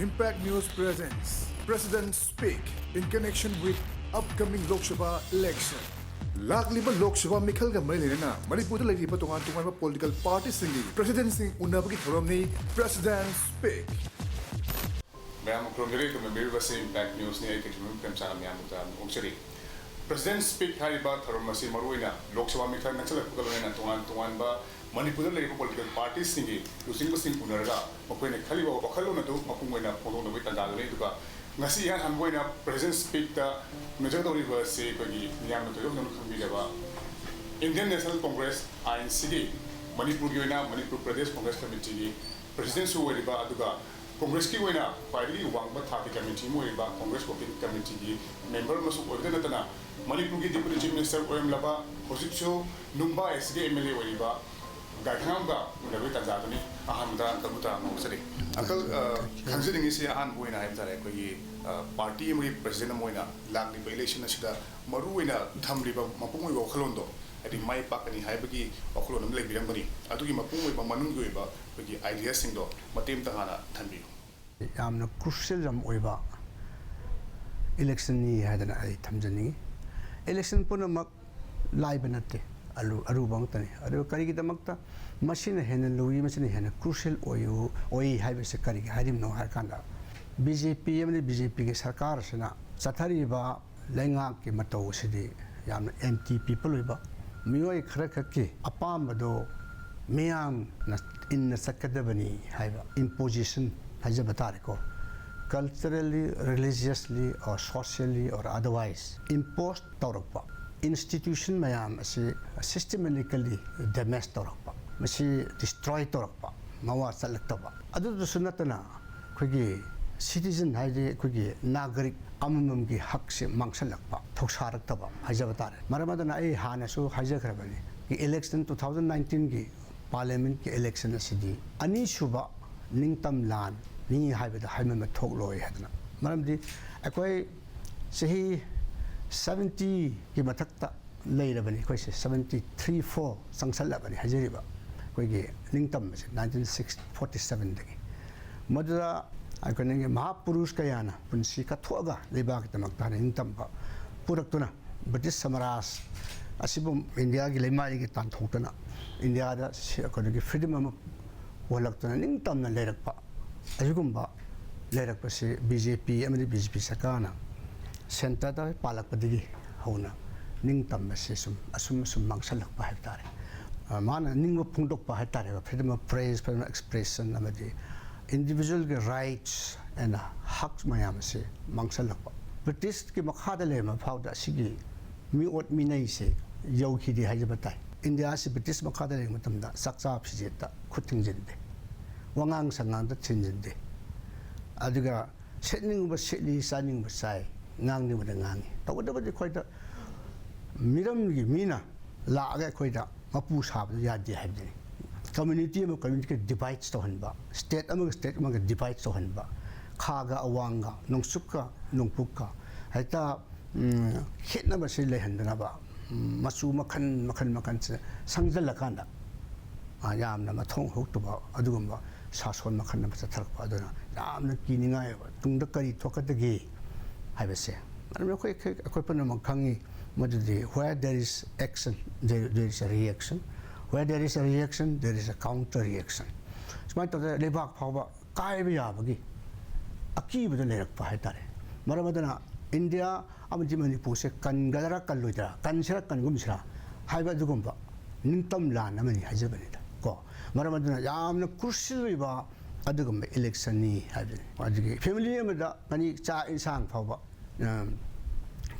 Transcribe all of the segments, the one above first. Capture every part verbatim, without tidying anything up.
Impact News presents President Speak in connection with upcoming Lok Sabha election. ꯂꯥꯛꯂꯤꯕ ꯂꯣꯛ ꯁꯚꯥ ꯃꯤꯈꯜꯒ ꯃꯔꯤ ꯂꯩꯅꯅ ꯃꯅꯤꯄꯨꯔꯗ ꯂꯩꯔꯤꯕ ꯇꯣꯉꯥꯟ ꯇꯣꯉꯥꯟꯕ ꯄꯣꯂꯤꯇꯤꯀꯦꯜ ꯄꯥꯔꯇꯤꯁꯤꯡꯒꯤ ꯄ꯭ꯔꯦꯁꯤꯗꯦꯟꯁꯤꯡ ꯎꯅꯕꯒꯤ ꯊꯧꯔꯝꯅꯤ President Speak. ꯃꯌꯥꯝ ꯈꯨꯔꯨꯝꯖꯔꯤ, ꯇꯨꯝꯕꯤꯔꯤꯕꯁꯤ Impact Newsꯅꯤ꯫ ꯑꯩ ꯀꯩꯊꯦꯜꯃꯌꯨꯝ ꯄ꯭ꯔꯦꯝꯆꯥꯟꯅ ꯃꯌꯥꯝꯕꯨ ꯇꯔꯥꯝꯅ ꯑꯣꯛꯆꯔꯤ꯫ President Speak ꯍꯥꯏꯔꯤꯕ ꯊꯧꯔꯝ ꯑꯁꯤ ꯃꯔꯨꯑꯣꯏꯅ ꯂꯣꯛ ꯁꯚꯥ ꯃꯤꯈꯜ ꯅꯛꯁꯤꯜꯂꯛꯄꯒ ꯂꯣꯏꯅꯅ ꯇꯣꯉꯥꯟ ꯇꯣꯉꯥꯟꯕ ꯃꯅꯤꯄꯨꯔꯗ ꯂꯩꯔꯤꯕ ꯄꯣꯂꯤꯇꯤꯀꯦꯜ ꯄꯥꯔꯇꯤꯁꯤꯡꯒꯤ ꯂꯨꯆꯤꯡꯕꯁꯤꯡ ꯎꯅꯔꯒ ꯃꯈꯣꯏꯅ ꯈꯜꯂꯤꯕ ꯋꯥꯈꯜꯂꯣꯟ ꯑꯗꯨ ꯃꯄꯨꯡ ꯑꯣꯏꯅ ꯐꯣꯡꯗꯣꯛꯅꯕꯒꯤ ꯇꯥꯟꯖꯥꯗꯨꯅꯤ꯫ ꯑꯗꯨꯒ ꯉꯁꯤ ꯏꯍꯥꯟ ꯍꯥꯟꯕ ꯑꯣꯏꯅ President Speakꯇ ꯎꯅꯖꯒꯗꯧꯔꯤꯕ ꯑꯁꯤ ꯑꯩꯈꯣꯏꯒꯤ ꯃꯤꯌꯥꯝꯅ ꯊꯣꯏꯗꯣꯛ ꯍꯦꯟꯗꯣꯛꯅ ꯈꯪꯕꯤꯔꯕ Indian National Congress, INCꯒꯤ ꯃꯅꯤꯄꯨꯔꯒꯤ ꯑꯣꯏꯅ ꯃꯅꯤꯄꯨꯔ ꯄ꯭ꯔꯗꯦꯁ ꯀꯣꯡꯒ꯭ꯔꯦꯁ ꯀꯃꯤꯇꯤꯒꯤ ꯄ꯭ꯔꯦꯁꯤꯗꯦꯟꯁꯨ ꯑꯣꯏꯔꯤꯕ, ꯑꯗꯨꯒ ꯀꯣꯡꯒ꯭ꯔꯦꯁꯀꯤ ꯑꯣꯏꯅ ꯈ꯭ꯋꯥꯏꯗꯒꯤ ꯋꯥꯡꯕ ꯊꯥꯛꯀꯤ ꯀꯃꯤꯇꯤ ꯑꯃ ꯑꯣꯏꯔꯤꯕ ꯀꯣꯡꯒ꯭ꯔꯦꯁ ꯋꯥꯔꯀꯤꯡ ꯀꯃꯤꯇꯤꯒꯤ ꯃꯦꯝꯕꯔ ꯑꯃꯁꯨ ꯑꯣꯏꯕꯇ ꯅꯠꯇꯅ ꯃꯅꯤꯄꯨꯔꯒꯤ Deputy Chief Minister ꯑꯣꯏꯔꯝꯂꯕ, ꯍꯧꯖꯤꯛꯁꯨ ꯅꯨꯡꯕꯥ ꯑꯦꯁꯀꯤ MLA ꯑꯣꯏꯔꯤꯕ ꯒꯥꯏꯈꯉꯥꯝꯒ ꯎꯅꯕꯒꯤ ꯇꯥꯟꯖꯥꯗꯨꯅꯤ꯫ ꯑꯍꯥꯟꯕꯗ ꯑꯪꯀꯜꯕꯨ ꯇꯔꯥꯝꯅ ꯑꯣꯛꯆꯔꯤ꯫ ꯑꯪꯀꯜ, ꯑ, ꯈꯪꯖꯅꯤꯡꯉꯤꯁꯤ ꯑꯍꯥꯟꯕ ꯑꯣꯏꯅ ꯍꯥꯏꯕ ꯇꯥꯔꯦ, ꯑꯩꯈꯣꯏꯒꯤ, ꯑ, ꯄꯥꯔꯇꯤ ꯑꯃꯒꯤ ꯄ꯭ꯔꯦꯁꯤꯗꯦꯟ ꯑꯃ ꯑꯣꯏꯅ ꯂꯥꯛꯂꯤꯕ ꯏꯂꯦꯛꯁꯟ ꯑꯁꯤꯗ ꯃꯔꯨ ꯑꯣꯏꯅ ꯊꯝꯂꯤꯕ ꯃꯄꯨꯡ ꯑꯣꯏꯕ ꯋꯥꯈꯜꯂꯣꯟꯗꯣ, ꯍꯥꯏꯗꯤ ꯃꯥꯏ ꯄꯥꯛꯀꯅꯤ ꯍꯥꯏꯕꯒꯤ ꯋꯥꯈꯜꯂꯣꯟ ꯑꯃ ꯂꯩꯕꯤꯔꯝꯒꯅꯤ꯫ ꯑꯗꯨꯒꯤ ꯃꯄꯨꯡ ꯑꯣꯏꯕ ꯃꯅꯨꯡꯒꯤ ꯑꯣꯏꯕ ꯑꯩꯈꯣꯏꯒꯤ ideaꯁꯤꯡꯗꯣ ꯃꯇꯦꯛ ꯑꯃꯇ ꯍꯥꯟꯅ ꯊꯝꯕꯤꯌꯨ꯫ ꯌꯥꯝꯅ crucial ꯌꯥꯝ ꯑꯣꯏꯕ election ꯅꯤ ꯍꯥꯏꯗꯅ ꯑꯩ ꯊꯝꯖꯅꯤꯡꯉꯤ꯫ Election ꯄꯨꯝꯅꯃꯛ ꯂꯥꯏꯕ ꯅꯠꯇꯦ, ꯑꯔꯨ-, ꯑꯔꯨꯕ ꯉꯥꯛꯇꯅꯤ꯫ ꯑꯗꯨꯒ ꯀꯔꯤꯒꯤꯗꯃꯛꯇ ꯃꯁꯤꯅ ꯍꯦꯟꯅ ꯂꯨꯏ, ꯃꯁꯤꯅ ꯍꯦꯟꯅ crucial ꯑꯣꯏꯌꯨ-, ꯑꯣꯏ ꯍꯥꯏꯕꯁꯤ ꯀꯔꯤꯒꯤ ꯍꯥꯏꯔꯤꯕꯅꯣ ꯍꯥꯏꯔ ꯀꯥꯟꯗ, BJP ꯑꯃꯗꯤ BJPꯒꯤ ꯁꯔꯀꯥꯔ ꯑꯁꯤꯅ ꯆꯠꯊꯔꯤꯕ ꯂꯩꯉꯥꯛꯀꯤ ꯃꯇꯧ ꯑꯁꯤꯗꯤ ꯌꯥꯝꯅ anti people ꯑꯣꯏꯕ, ꯃꯤꯑꯣꯏ ꯈꯔꯈꯛꯀꯤ ꯑꯄꯥꯝꯕꯗꯣ ꯃꯤꯌꯥꯝꯅ ꯏꯟꯅ ꯆꯠꯀꯗꯕꯅꯤ ꯍꯥꯏꯕ imposition ꯍꯥꯏꯖꯕ ꯇꯥꯔꯦꯀꯣ, culturally, religiously or socially or otherwise impose ꯇꯧꯔꯛꯄ institution ꯃꯌꯥꯝ ꯑꯁꯤ systematically damage ꯇꯧꯔꯛꯄ, ꯃꯁꯤ destroy ꯇꯧꯔꯛꯄ, ꯃꯋꯥ ꯆꯠꯂꯛꯇꯕ꯫ ꯑꯗꯨꯗꯁꯨ ꯅꯠꯇꯅ ꯑꯩꯈꯣꯏꯒꯤ citizen ꯍꯥꯏꯗꯤ ꯑꯩꯈꯣꯏꯒꯤ ꯅꯥꯒꯔꯤꯛ ꯑꯃꯃꯝꯒꯤ ꯍꯛꯁꯦ ꯃꯥꯡꯁꯜꯂꯛꯄ, ꯊꯧꯁꯥꯔꯛꯇꯕ ꯍꯥꯏꯖꯕ ꯇꯥꯔꯦ꯫ ꯃꯔꯝ ꯑꯗꯨꯅ ꯑꯩ ꯍꯥꯟꯅꯁꯨ ꯍꯥꯏꯖꯈ꯭ꯔꯕꯅꯤ, election two thousand nineteenꯒꯤ parliamentꯀꯤ election ꯑꯁꯤꯗꯤ ꯑꯅꯤꯁꯨꯕ ꯅꯤꯡꯇꯝ ꯂꯥꯟꯅꯤ ꯍꯥꯏꯕꯗ ꯍꯥꯏꯃꯟꯕ ꯊꯣꯛꯂꯣꯏ ꯍꯥꯏꯗꯅ꯫ ꯃꯔꯝꯗꯤ ꯑꯩꯈꯣꯏ ꯆꯍꯤ seventyꯒꯤ ꯃꯊꯛꯇ ꯂꯩꯔꯕꯅꯤ, ꯑꯩꯈꯣꯏꯁꯦ seventy three four ꯆꯪꯁꯜꯂꯕꯅꯤ ꯍꯥꯏꯖꯔꯤꯕ ꯑꯩꯈꯣꯏꯒꯤ ꯅꯤꯡꯇꯝꯕꯁꯦ nineteen forty sevenꯗꯒꯤ꯫ ꯃꯗꯨꯗ ꯑꯩꯈꯣꯏꯅ ꯃꯍꯥꯄꯨꯔꯨꯁ ꯀꯌꯥꯅ ꯄꯨꯟꯁꯤ ꯀꯠꯊꯣꯛꯑꯒ ꯂꯩꯕꯥꯛꯀꯤꯗꯃꯛꯇ ꯍꯥꯏꯅ ꯅꯤꯡꯇꯝꯕ ꯄꯨꯔꯛꯇꯨꯅ, ꯕ꯭ꯔꯤꯇꯤꯁ ꯁꯥꯝꯔꯥꯖ ꯑꯁꯤꯕꯨ ꯏꯟꯗꯤꯌꯥꯒꯤ ꯂꯩꯃꯥꯏꯒꯤ ꯇꯥꯟꯊꯣꯛꯇꯨꯅ ꯏꯟꯗꯤꯌꯥꯗ ꯁꯤ-, ꯑꯩꯈꯣꯏꯒꯤ ꯐ꯭ꯔꯤꯗꯝ ꯑꯃ ꯄꯨꯍꯜꯂꯛꯇꯨꯅ ꯅꯤꯡꯇꯝꯅ ꯂꯩꯔꯛꯄ, ꯑꯁꯤꯒꯨꯝꯕ ꯂꯩꯔꯛꯄꯁꯤ ꯕꯤ ꯖꯦ ꯄꯤ ꯑꯃꯗꯤ ꯕꯤ ꯖꯦ ꯄꯤ ꯁꯔꯀꯥꯔꯅ ꯁꯦꯟꯇꯔꯗ ꯄꯥꯜꯂꯛꯄꯗꯒꯤ ꯍꯧꯅ ꯅꯤꯡꯇꯝꯕꯁꯦ ꯁꯨꯝ ꯑꯁꯨꯝ ꯑꯁꯨꯝ ꯃꯥꯡꯁꯜꯂꯛꯄ ꯍꯥꯏꯕ ꯇꯥꯔꯦ꯫ ꯑ, ꯃꯥꯅ ꯅꯤꯡꯕ ꯐꯣꯡꯗꯣꯛꯄ ꯍꯥꯏ ꯇꯥꯔꯦ, freedom of press, freedom of expression ꯑꯃꯗꯤ individualꯒꯤ rights and ꯍꯛ ꯃꯌꯥꯝ ꯑꯁꯦ ꯃꯥꯡꯁꯜꯂꯛꯄ꯫ ꯕ꯭ꯔꯤꯇꯤꯁꯀꯤ ꯃꯈꯥꯗ ꯂꯩꯔꯝꯕ ꯐꯥꯎꯗ ꯑꯁꯤꯒꯤ ꯃꯤꯑꯣꯠ ꯃꯤꯅꯩꯁꯦ ꯌꯧꯈꯤꯗꯦ ꯍꯥꯏꯖꯕ ꯇꯥꯏ꯫ ꯏꯟꯗꯤꯌꯥꯁꯤ ꯕ꯭ꯔꯤꯇꯤꯁ ꯃꯈꯥꯗ ꯂꯩꯕ ꯃꯇꯝꯗ ꯆꯥꯛꯆꯥ ꯐꯤꯖꯦꯠꯇ ꯈꯨꯠ ꯊꯤꯡꯖꯤꯟꯗꯦ, ꯋꯥꯉꯥꯡ ꯁꯉꯥꯡꯗ ꯊꯤꯡꯖꯤꯟꯗꯦ, ꯑꯗꯨꯒ ꯁꯦꯠꯅꯤꯡꯕ ꯁꯦꯠꯂꯤ, ꯆꯥꯅꯤꯡꯕ ꯆꯥꯏ, ꯉꯥꯡꯅꯤꯡꯕꯗ ꯉꯥꯡꯉꯤ꯫ ꯇꯧꯕꯇꯕꯨ ꯑꯩꯈꯣꯏꯗ ꯃꯤꯔꯝꯒꯤ ꯃꯤꯅ ꯂꯥꯛꯑꯒ ꯑꯩꯈꯣꯏꯗ ꯃꯄꯨ ꯁꯥꯕꯗꯨ ꯌꯥꯗꯦ ꯍꯥꯏꯕꯗꯨꯅꯤ꯫ ꯀꯝꯃ꯭ꯌꯨꯅꯤꯇꯤ ꯑꯃ ꯀꯝꯃ꯭ꯌꯨꯅꯤꯇꯤꯒ ꯗꯤꯚꯥꯏꯠ ꯇꯧꯍꯟꯕ, ꯁ꯭ꯇꯦꯠ ꯑꯃꯒ ꯁ꯭ꯇꯦꯠ ꯑꯃꯒ ꯗꯤꯚꯥꯏꯠ ꯇꯧꯍꯟꯕ, ꯈꯥꯒ ꯑꯋꯥꯡꯒ, ꯅꯣꯡꯆꯨꯞꯀ ꯅꯣꯡꯄꯣꯛꯀ ꯍꯦꯛꯇ, ꯎꯝ, ꯈꯦꯠꯅꯕꯁꯤ ꯂꯩꯍꯟꯗꯅꯕ, ꯎꯝ, ꯃꯆꯨ ꯃꯈꯜ ꯃꯈꯜ ꯃꯈꯜꯁꯦ ꯁꯪꯖꯜꯂꯀꯥꯟꯗ, ꯑ, ꯌꯥꯝꯅ ꯃꯊꯣꯡ ꯍꯨꯛꯇꯕ ꯑꯗꯨꯒꯨꯝꯕ ꯁꯥꯁꯣꯟ ꯃꯈꯜ ꯑꯃ ꯆꯠꯊꯔꯛꯄ ꯑꯗꯨꯅ ꯌꯥꯝꯅ ꯀꯤꯅꯤꯡꯉꯥꯏ ꯑꯣꯏꯕ꯫ ꯇꯨꯡꯗ ꯀꯔꯤ ꯊꯣꯛꯀꯗꯒꯦ ꯍꯥꯏꯕꯁꯦ ꯃꯔꯝꯗꯤ ꯑꯩꯈꯣꯏ, ꯑꯩꯈꯣꯏ, ꯑꯩꯈꯣꯏ ꯄꯨꯝꯅꯃꯛ ꯈꯪꯉꯤ ꯃꯗꯨꯗꯤ, "Where there is action, there, there is a reaction. Where there is a reaction, there is a counter reaction." ꯁꯨꯃꯥꯏꯅ ꯇꯧꯗꯅ ꯂꯩꯕꯥꯛ ꯐꯥꯎꯕ ꯀꯥꯏꯕ ꯌꯥꯕꯒꯤ ꯑꯀꯤꯕꯗꯣ ꯂꯩꯔꯛꯄ ꯍꯥꯏ ꯇꯥꯔꯦ꯫ ꯃꯔꯝ ꯑꯗꯨꯅ ꯏꯟꯗꯤꯌꯥ ꯑꯃꯗꯤ ꯃꯅꯤꯄꯨꯔꯁꯦ ꯀꯟꯒꯗ꯭ꯔꯥ ꯀꯜꯂꯣꯏꯗ꯭ꯔꯥ, ꯀꯟꯁꯤꯔꯥ ꯀꯟꯒꯨꯝꯁꯤꯔꯥ ꯍꯥꯏꯕ ꯑꯗꯨꯒꯨꯝꯕ ꯅꯤꯡꯇꯝ ꯂꯥꯟ ꯑꯃꯅꯤ ꯍꯥꯏꯖꯕꯅꯤꯗ ꯀꯣ꯫ ꯃꯔꯝ ꯑꯗꯨꯅ ꯌꯥꯝꯅ crucial ꯑꯣꯏꯕ ꯑꯗꯨꯒꯨꯝꯕ ꯏꯂꯦꯛꯁꯟꯅꯤ ꯍꯥꯏꯕꯅꯤ꯫ ꯑꯗꯨꯒꯤ ꯐꯦꯃꯤꯂꯤ ꯑꯃꯗ ꯀꯅꯤ ꯆꯥꯛ ꯏꯟꯁꯥꯡ ꯐꯥꯎꯕ, ꯑ,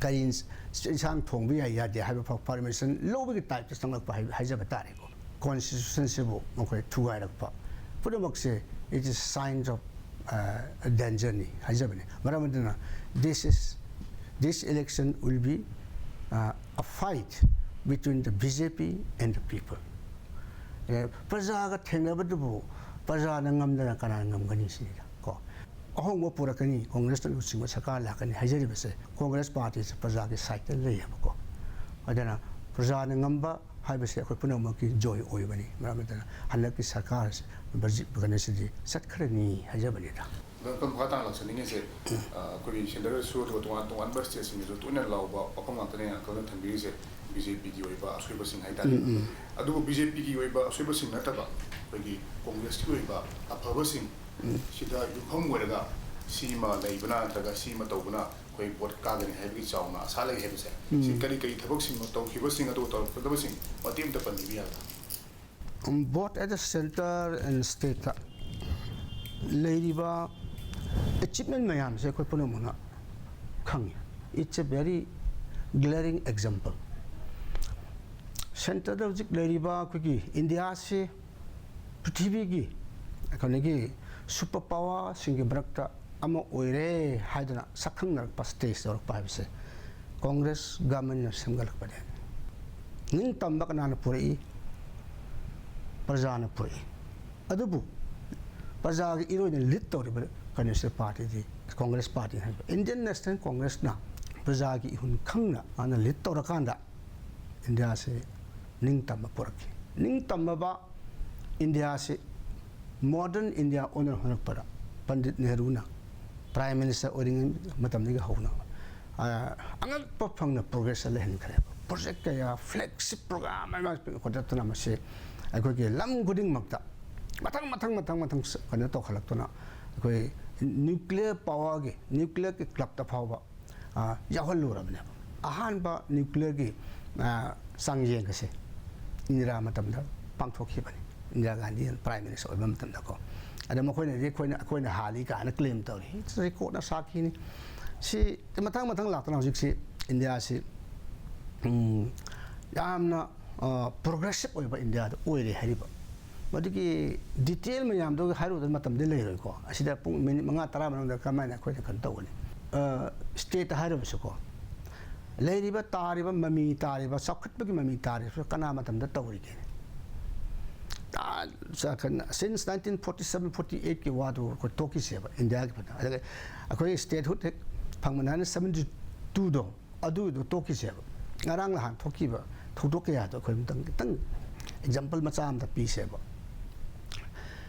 ꯀꯔꯤ ꯏꯟꯁ-, ꯏꯟꯁꯥꯡ ꯊꯣꯡꯕ ꯌꯥꯏ ꯌꯥꯗꯦ ꯍꯥꯏꯕ ꯐꯥꯎ ꯄꯔꯃꯤꯁꯟ ꯂꯧꯕꯒꯤ ꯇꯥꯏꯞꯇ ꯆꯪꯂꯛꯄ ꯍꯥꯏ-, ꯍꯥꯏꯖꯕ ꯇꯥꯔꯦꯀꯣ꯫ ꯀꯣꯟꯁꯇꯤꯇ꯭ꯌꯨꯁꯟꯁꯤꯕꯨ ꯃꯈꯣꯏ ꯊꯨꯒꯥꯏꯔꯛꯄ ꯄꯨꯝꯅꯃꯛꯁꯦ, it is signs of, ꯑ, dangerꯅꯤ ꯍꯥꯏꯖꯕꯅꯤ꯫ ꯃꯔꯝ ꯑꯗꯨꯅ this is, this election will be, ꯑ, a fight between the B J P and the people. ꯑꯦ, ꯄ꯭ꯔꯖꯥꯒ ꯊꯦꯡꯅꯕꯗꯨꯕꯨ ꯄ꯭ꯔꯖꯥꯅ ꯉꯝꯗꯅ ꯀꯅꯥꯅ ꯉꯝꯒꯅꯤ ꯁꯤꯅꯤꯗ ꯀꯣ꯫ ꯑꯍꯣꯡꯕ ꯄꯨꯔꯛꯀꯅꯤ, ꯀꯣꯡꯒ꯭ꯔꯦꯁꯅ ꯂꯨꯆꯤꯡꯕ ꯁꯔꯀꯥꯔ ꯂꯥꯛꯀꯅꯤ ꯍꯥꯏꯖꯔꯤꯕꯁꯦ ꯀꯣꯡꯒ꯭ꯔꯦꯁ ꯄꯥꯔꯇꯤꯁꯦ ꯄ꯭ꯔꯖꯥꯒꯤ ꯁꯥꯏꯠꯇ ꯂꯩꯌꯦꯕꯀꯣ꯫ ꯑꯗꯨꯅ ꯄ꯭ꯔꯖꯥꯅ ꯉꯝꯕ ꯍꯥꯏꯕꯁꯦ ꯑꯩꯈꯣꯏ ꯄꯨꯝꯅꯃꯛꯀꯤ ꯖꯣꯏ ꯑꯣꯏꯕꯅꯤ꯫ ꯃꯔꯝ ꯑꯗꯨꯅ ꯍꯟꯗꯛꯀꯤ ꯁꯔꯀꯥꯔꯁꯦ ꯕꯖꯦꯠ ꯀꯩꯅꯣꯁꯤꯗꯤ ꯆꯠꯈ꯭ꯔꯅꯤ ꯍꯥꯏꯖꯕꯅꯤꯗ꯫ ꯑꯗꯣ ꯑꯪꯀꯜ ꯃꯈꯥ ꯇꯥꯅ ꯂꯥꯛꯆꯅꯤꯡꯉꯤꯁꯦ, ꯑ, ꯑꯩꯈꯣꯏꯒꯤ ꯁꯦꯟꯇꯔꯗꯁꯨ ꯑꯗꯨꯒ ꯇꯣꯉꯥꯟ ꯇꯣꯉꯥꯟꯕ ꯁ꯭ꯇꯦꯠꯁꯤꯡꯗꯁꯨ ꯇꯣꯏꯅ ꯂꯥꯎꯕ ꯋꯥꯐꯝ ꯉꯥꯛꯇꯅꯦ ꯑꯪꯀꯜꯅ ꯊꯝꯕꯤꯔꯤꯁꯦ, ꯕꯤ ꯖꯦ ꯄꯤꯒꯤ ꯑꯣꯏꯕ ꯑꯁꯣꯏꯕꯁꯤꯡ ꯍꯥꯏꯇꯥꯔꯦ꯫ ꯎꯝ, ꯎꯝ꯫ ꯑꯗꯨꯕꯨ ꯕꯤ ꯖꯦ ꯄꯤꯒꯤ ꯑꯣꯏꯕ ꯑꯁꯣꯏꯕꯁꯤꯡ ꯅꯠꯇꯕ ꯑꯩꯈꯣꯏꯒꯤ ꯀꯣꯡꯒ꯭ꯔꯦꯁꯀꯤ ꯑꯣꯏꯕ ꯑꯐꯕꯁꯤꯡ, ꯎꯝ꯫ ꯁꯤꯗ ꯌꯨꯝꯐꯝ ꯑꯣꯏꯔꯒ ꯁꯤꯃ ꯂꯩꯕꯅ ꯅꯠꯇ꯭ꯔꯒ ꯁꯤꯃ ꯇꯧꯕꯅ ꯑꯩꯈꯣꯏ ꯚꯣꯠ ꯀꯥꯒꯅꯤ ꯍꯥꯏꯕꯒꯤ ꯆꯥꯎꯅ ꯑꯁꯥ ꯂꯩ ꯍꯥꯏꯕꯁꯦ, ꯁꯤ ꯎꯝ꯫ ꯀꯔꯤ ꯀꯔꯤ ꯊꯕꯛꯁꯤꯡꯅꯣ ꯇꯧꯈꯤꯕꯁꯤꯡ ꯑꯗꯨꯒ ꯇꯧꯔꯛꯀꯗꯕꯁꯤꯡ ꯃꯇꯦꯛ ꯑꯝꯇ ꯄꯟꯕꯤꯕ ꯌꯥꯒꯗ꯭ꯔꯥ? Both at the centre and state ꯇ ꯂꯩꯔꯤꯕ achievement ꯃꯌꯥꯝꯁꯦ ꯑꯩꯈꯣꯏ ꯄꯨꯝꯅꯃꯛꯅ ꯈꯪꯉꯤ꯫ It's a very glaring example꯫ Centre ꯗ ꯍꯧꯖꯤꯛ ꯂꯩꯔꯤꯕ ꯑꯩꯈꯣꯏꯒꯤ ꯏꯟꯗꯤꯌꯥꯁꯤ ꯄ꯭ꯔꯤꯊꯤꯕꯤꯒꯤ ꯀꯩꯅꯣꯒꯤ super power ꯁꯤꯡꯒꯤ ꯃꯔꯛꯇ ꯑꯃ ꯑꯣꯏꯔꯦ ꯍꯥꯏꯗꯅ ꯁꯛꯈꯪꯅꯔꯛꯄ stage ꯌꯧꯔꯛꯄ ꯍꯥꯏꯕꯁꯦ ꯀꯣꯡꯒ꯭ꯔꯦꯁ ꯒꯃꯦꯟꯅ ꯁꯦꯝꯒꯠꯂꯛꯄꯅꯦ꯫ ꯅꯤꯡꯇꯝꯕ ꯀꯅꯥꯅ ꯄꯨꯔꯛꯏ? ꯄ꯭ꯔꯖꯥꯅ ꯄꯨꯔꯛꯏ꯫ ꯑꯗꯨꯕꯨ ꯄ꯭ꯔꯖꯥꯒꯤ ꯏꯔꯣꯏꯅ lead ꯇꯧꯔꯤꯕ ꯀꯩꯅꯣꯁꯦ party ꯗꯤ ꯀꯣꯡꯒ꯭ꯔꯦꯁ party ꯅꯤ ꯍꯥꯏꯕ꯫ Indian National Congress ꯅ ꯄ꯭ꯔꯖꯥꯒꯤ ꯏꯍꯨꯟ ꯈꯪꯅ ꯃꯥꯅ lead ꯇꯧꯔꯀꯥꯟꯗ ꯏꯟꯗꯤꯌꯥꯁꯦ ꯅꯤꯡꯇꯝꯕ ꯄꯨꯔꯛꯈꯤ꯫ ꯅꯤꯡꯇꯝꯃꯕ ꯏꯟꯗꯤꯌꯥꯁꯤ modern India ꯑꯣꯟꯅ ꯍꯣꯠꯅꯔꯛꯄꯗ ꯄꯟꯗꯤꯠ ꯅꯦꯍꯔꯨꯅ Prime Minister ꯑꯣꯏꯔꯤꯉꯩ ꯃꯇꯝꯗꯒꯤ ꯍꯧꯅ, ꯑ, ꯑꯉꯛꯄ ꯐꯪꯅ progress ꯂꯩꯍꯟꯈ꯭ꯔꯦꯕ꯫ Project ꯀꯌꯥ, flagship program ꯃꯌꯥꯝ ꯂꯤꯡꯈꯠꯇꯅ ꯃꯁꯤ ꯑꯩꯈꯣꯏꯒꯤ ꯂꯝ ꯈꯨꯗꯤꯡꯃꯛꯇ ꯃꯊꯪ, ꯃꯊꯪ, ꯃꯊꯪ, ꯃꯊꯪ ꯀꯩꯅꯣ ꯇꯧꯈꯠꯂꯛꯇꯨꯅ ꯑꯩꯈꯣꯏ nuclear power ꯒꯤ, nuclear ꯒꯤ club ꯇ ꯐꯥꯎꯕ, ꯑ, ꯌꯥꯎꯍꯜꯂꯨꯔꯕꯅꯦꯕ꯫ ꯑꯍꯥꯟꯕ nuclear ꯒꯤ, ꯑ, ꯆꯥꯡꯌꯦꯡ ꯑꯁꯦ ꯏꯟꯗꯤꯔꯥ ꯃꯇꯝꯗ ꯄꯥꯡꯊꯣꯛꯈꯤꯕꯅꯤ, ꯏꯟꯗꯤꯔꯥ ꯒꯥꯟꯙꯤ Prime Minister ꯑꯣꯏꯕ ꯃꯇꯝꯗꯀꯣ꯫ ꯑꯗ ꯃꯈꯣꯏꯅꯗꯤ ꯑꯩꯈꯣꯏꯅ, ꯑꯩꯈꯣꯏꯅ ꯍꯥꯜꯂꯤ ꯀꯥꯏꯅ claim ꯇꯧꯔꯤ꯫ It's record ꯅ ꯁꯥꯈꯤꯅꯤ꯫ ꯁꯤ ꯃꯊꯪ ꯃꯊꯪ ꯂꯥꯛꯇꯅ ꯍꯧꯖꯤꯛꯁꯤ ꯏꯟꯗꯤꯌꯥꯁꯤ, ꯎꯝ, ꯌꯥꯝꯅ, ꯑ, progressive ꯑꯣꯏꯕ ꯏꯟꯗꯤꯌꯥꯗ ꯑꯣꯏꯔꯦ ꯍꯥꯏꯔꯤꯕ꯫ ꯃꯗꯨꯒꯤ detail ꯃꯌꯥꯝꯗꯣ ꯍꯥꯏꯔꯨꯕꯗ ꯃꯇꯝꯗꯤ ꯂꯩꯔꯣꯏꯀꯣ꯫ ꯑꯁꯤꯗ ꯄꯨꯡ minute ꯃꯉꯥ ꯇꯔꯥ ꯃꯅꯨꯡꯗ ꯀꯃꯥꯏꯅ ꯑꯩꯈꯣꯏꯅ ꯀꯩꯅꯣ ꯇꯧꯒꯅꯤ? ꯑ, state ꯍꯥꯏꯔꯕꯁꯨꯀꯣ, ꯂꯩꯔꯤꯕ, ꯇꯥꯔꯤꯕ, ꯃꯃꯤ ꯇꯥꯔꯤꯕ, ꯆꯥꯎꯈꯠꯄꯒꯤ ꯃꯃꯤ ꯇꯥꯔꯤꯕꯁꯨ ꯀꯅꯥ ꯃꯇꯝꯗ ꯇꯧꯔꯤꯒꯦ? ꯇꯥ-, ꯆ-, ꯀꯩꯅꯣ, since nineteen forty seven forty eight ꯀꯤ ꯋꯥꯗꯨ ꯑꯩꯈꯣꯏ ꯇꯣꯛꯈꯤꯁꯦꯕ, ꯏꯟꯗꯤꯌꯥꯒꯤ ꯐꯅ꯫ ꯑꯗꯨꯒ ꯑꯩꯈꯣꯏ statehood ꯍꯦꯛ ꯐꯪꯕ nineteen seventy two ꯗꯣ, ꯑꯗꯨꯗꯣ ꯇꯣꯛꯈꯤꯁꯦꯕ꯫ ꯉꯔꯥꯡ ꯅꯍꯥꯟ ꯊꯣꯛꯈꯤꯕ ꯊꯧꯗꯣꯛ ꯀꯌꯥꯗꯣ ꯑꯩꯈꯣꯏ ꯑꯃꯨꯛꯇꯪ ꯈꯤꯇꯪ example ꯃꯆꯥ ꯑꯃꯇ ꯄꯤꯁꯦꯕ꯫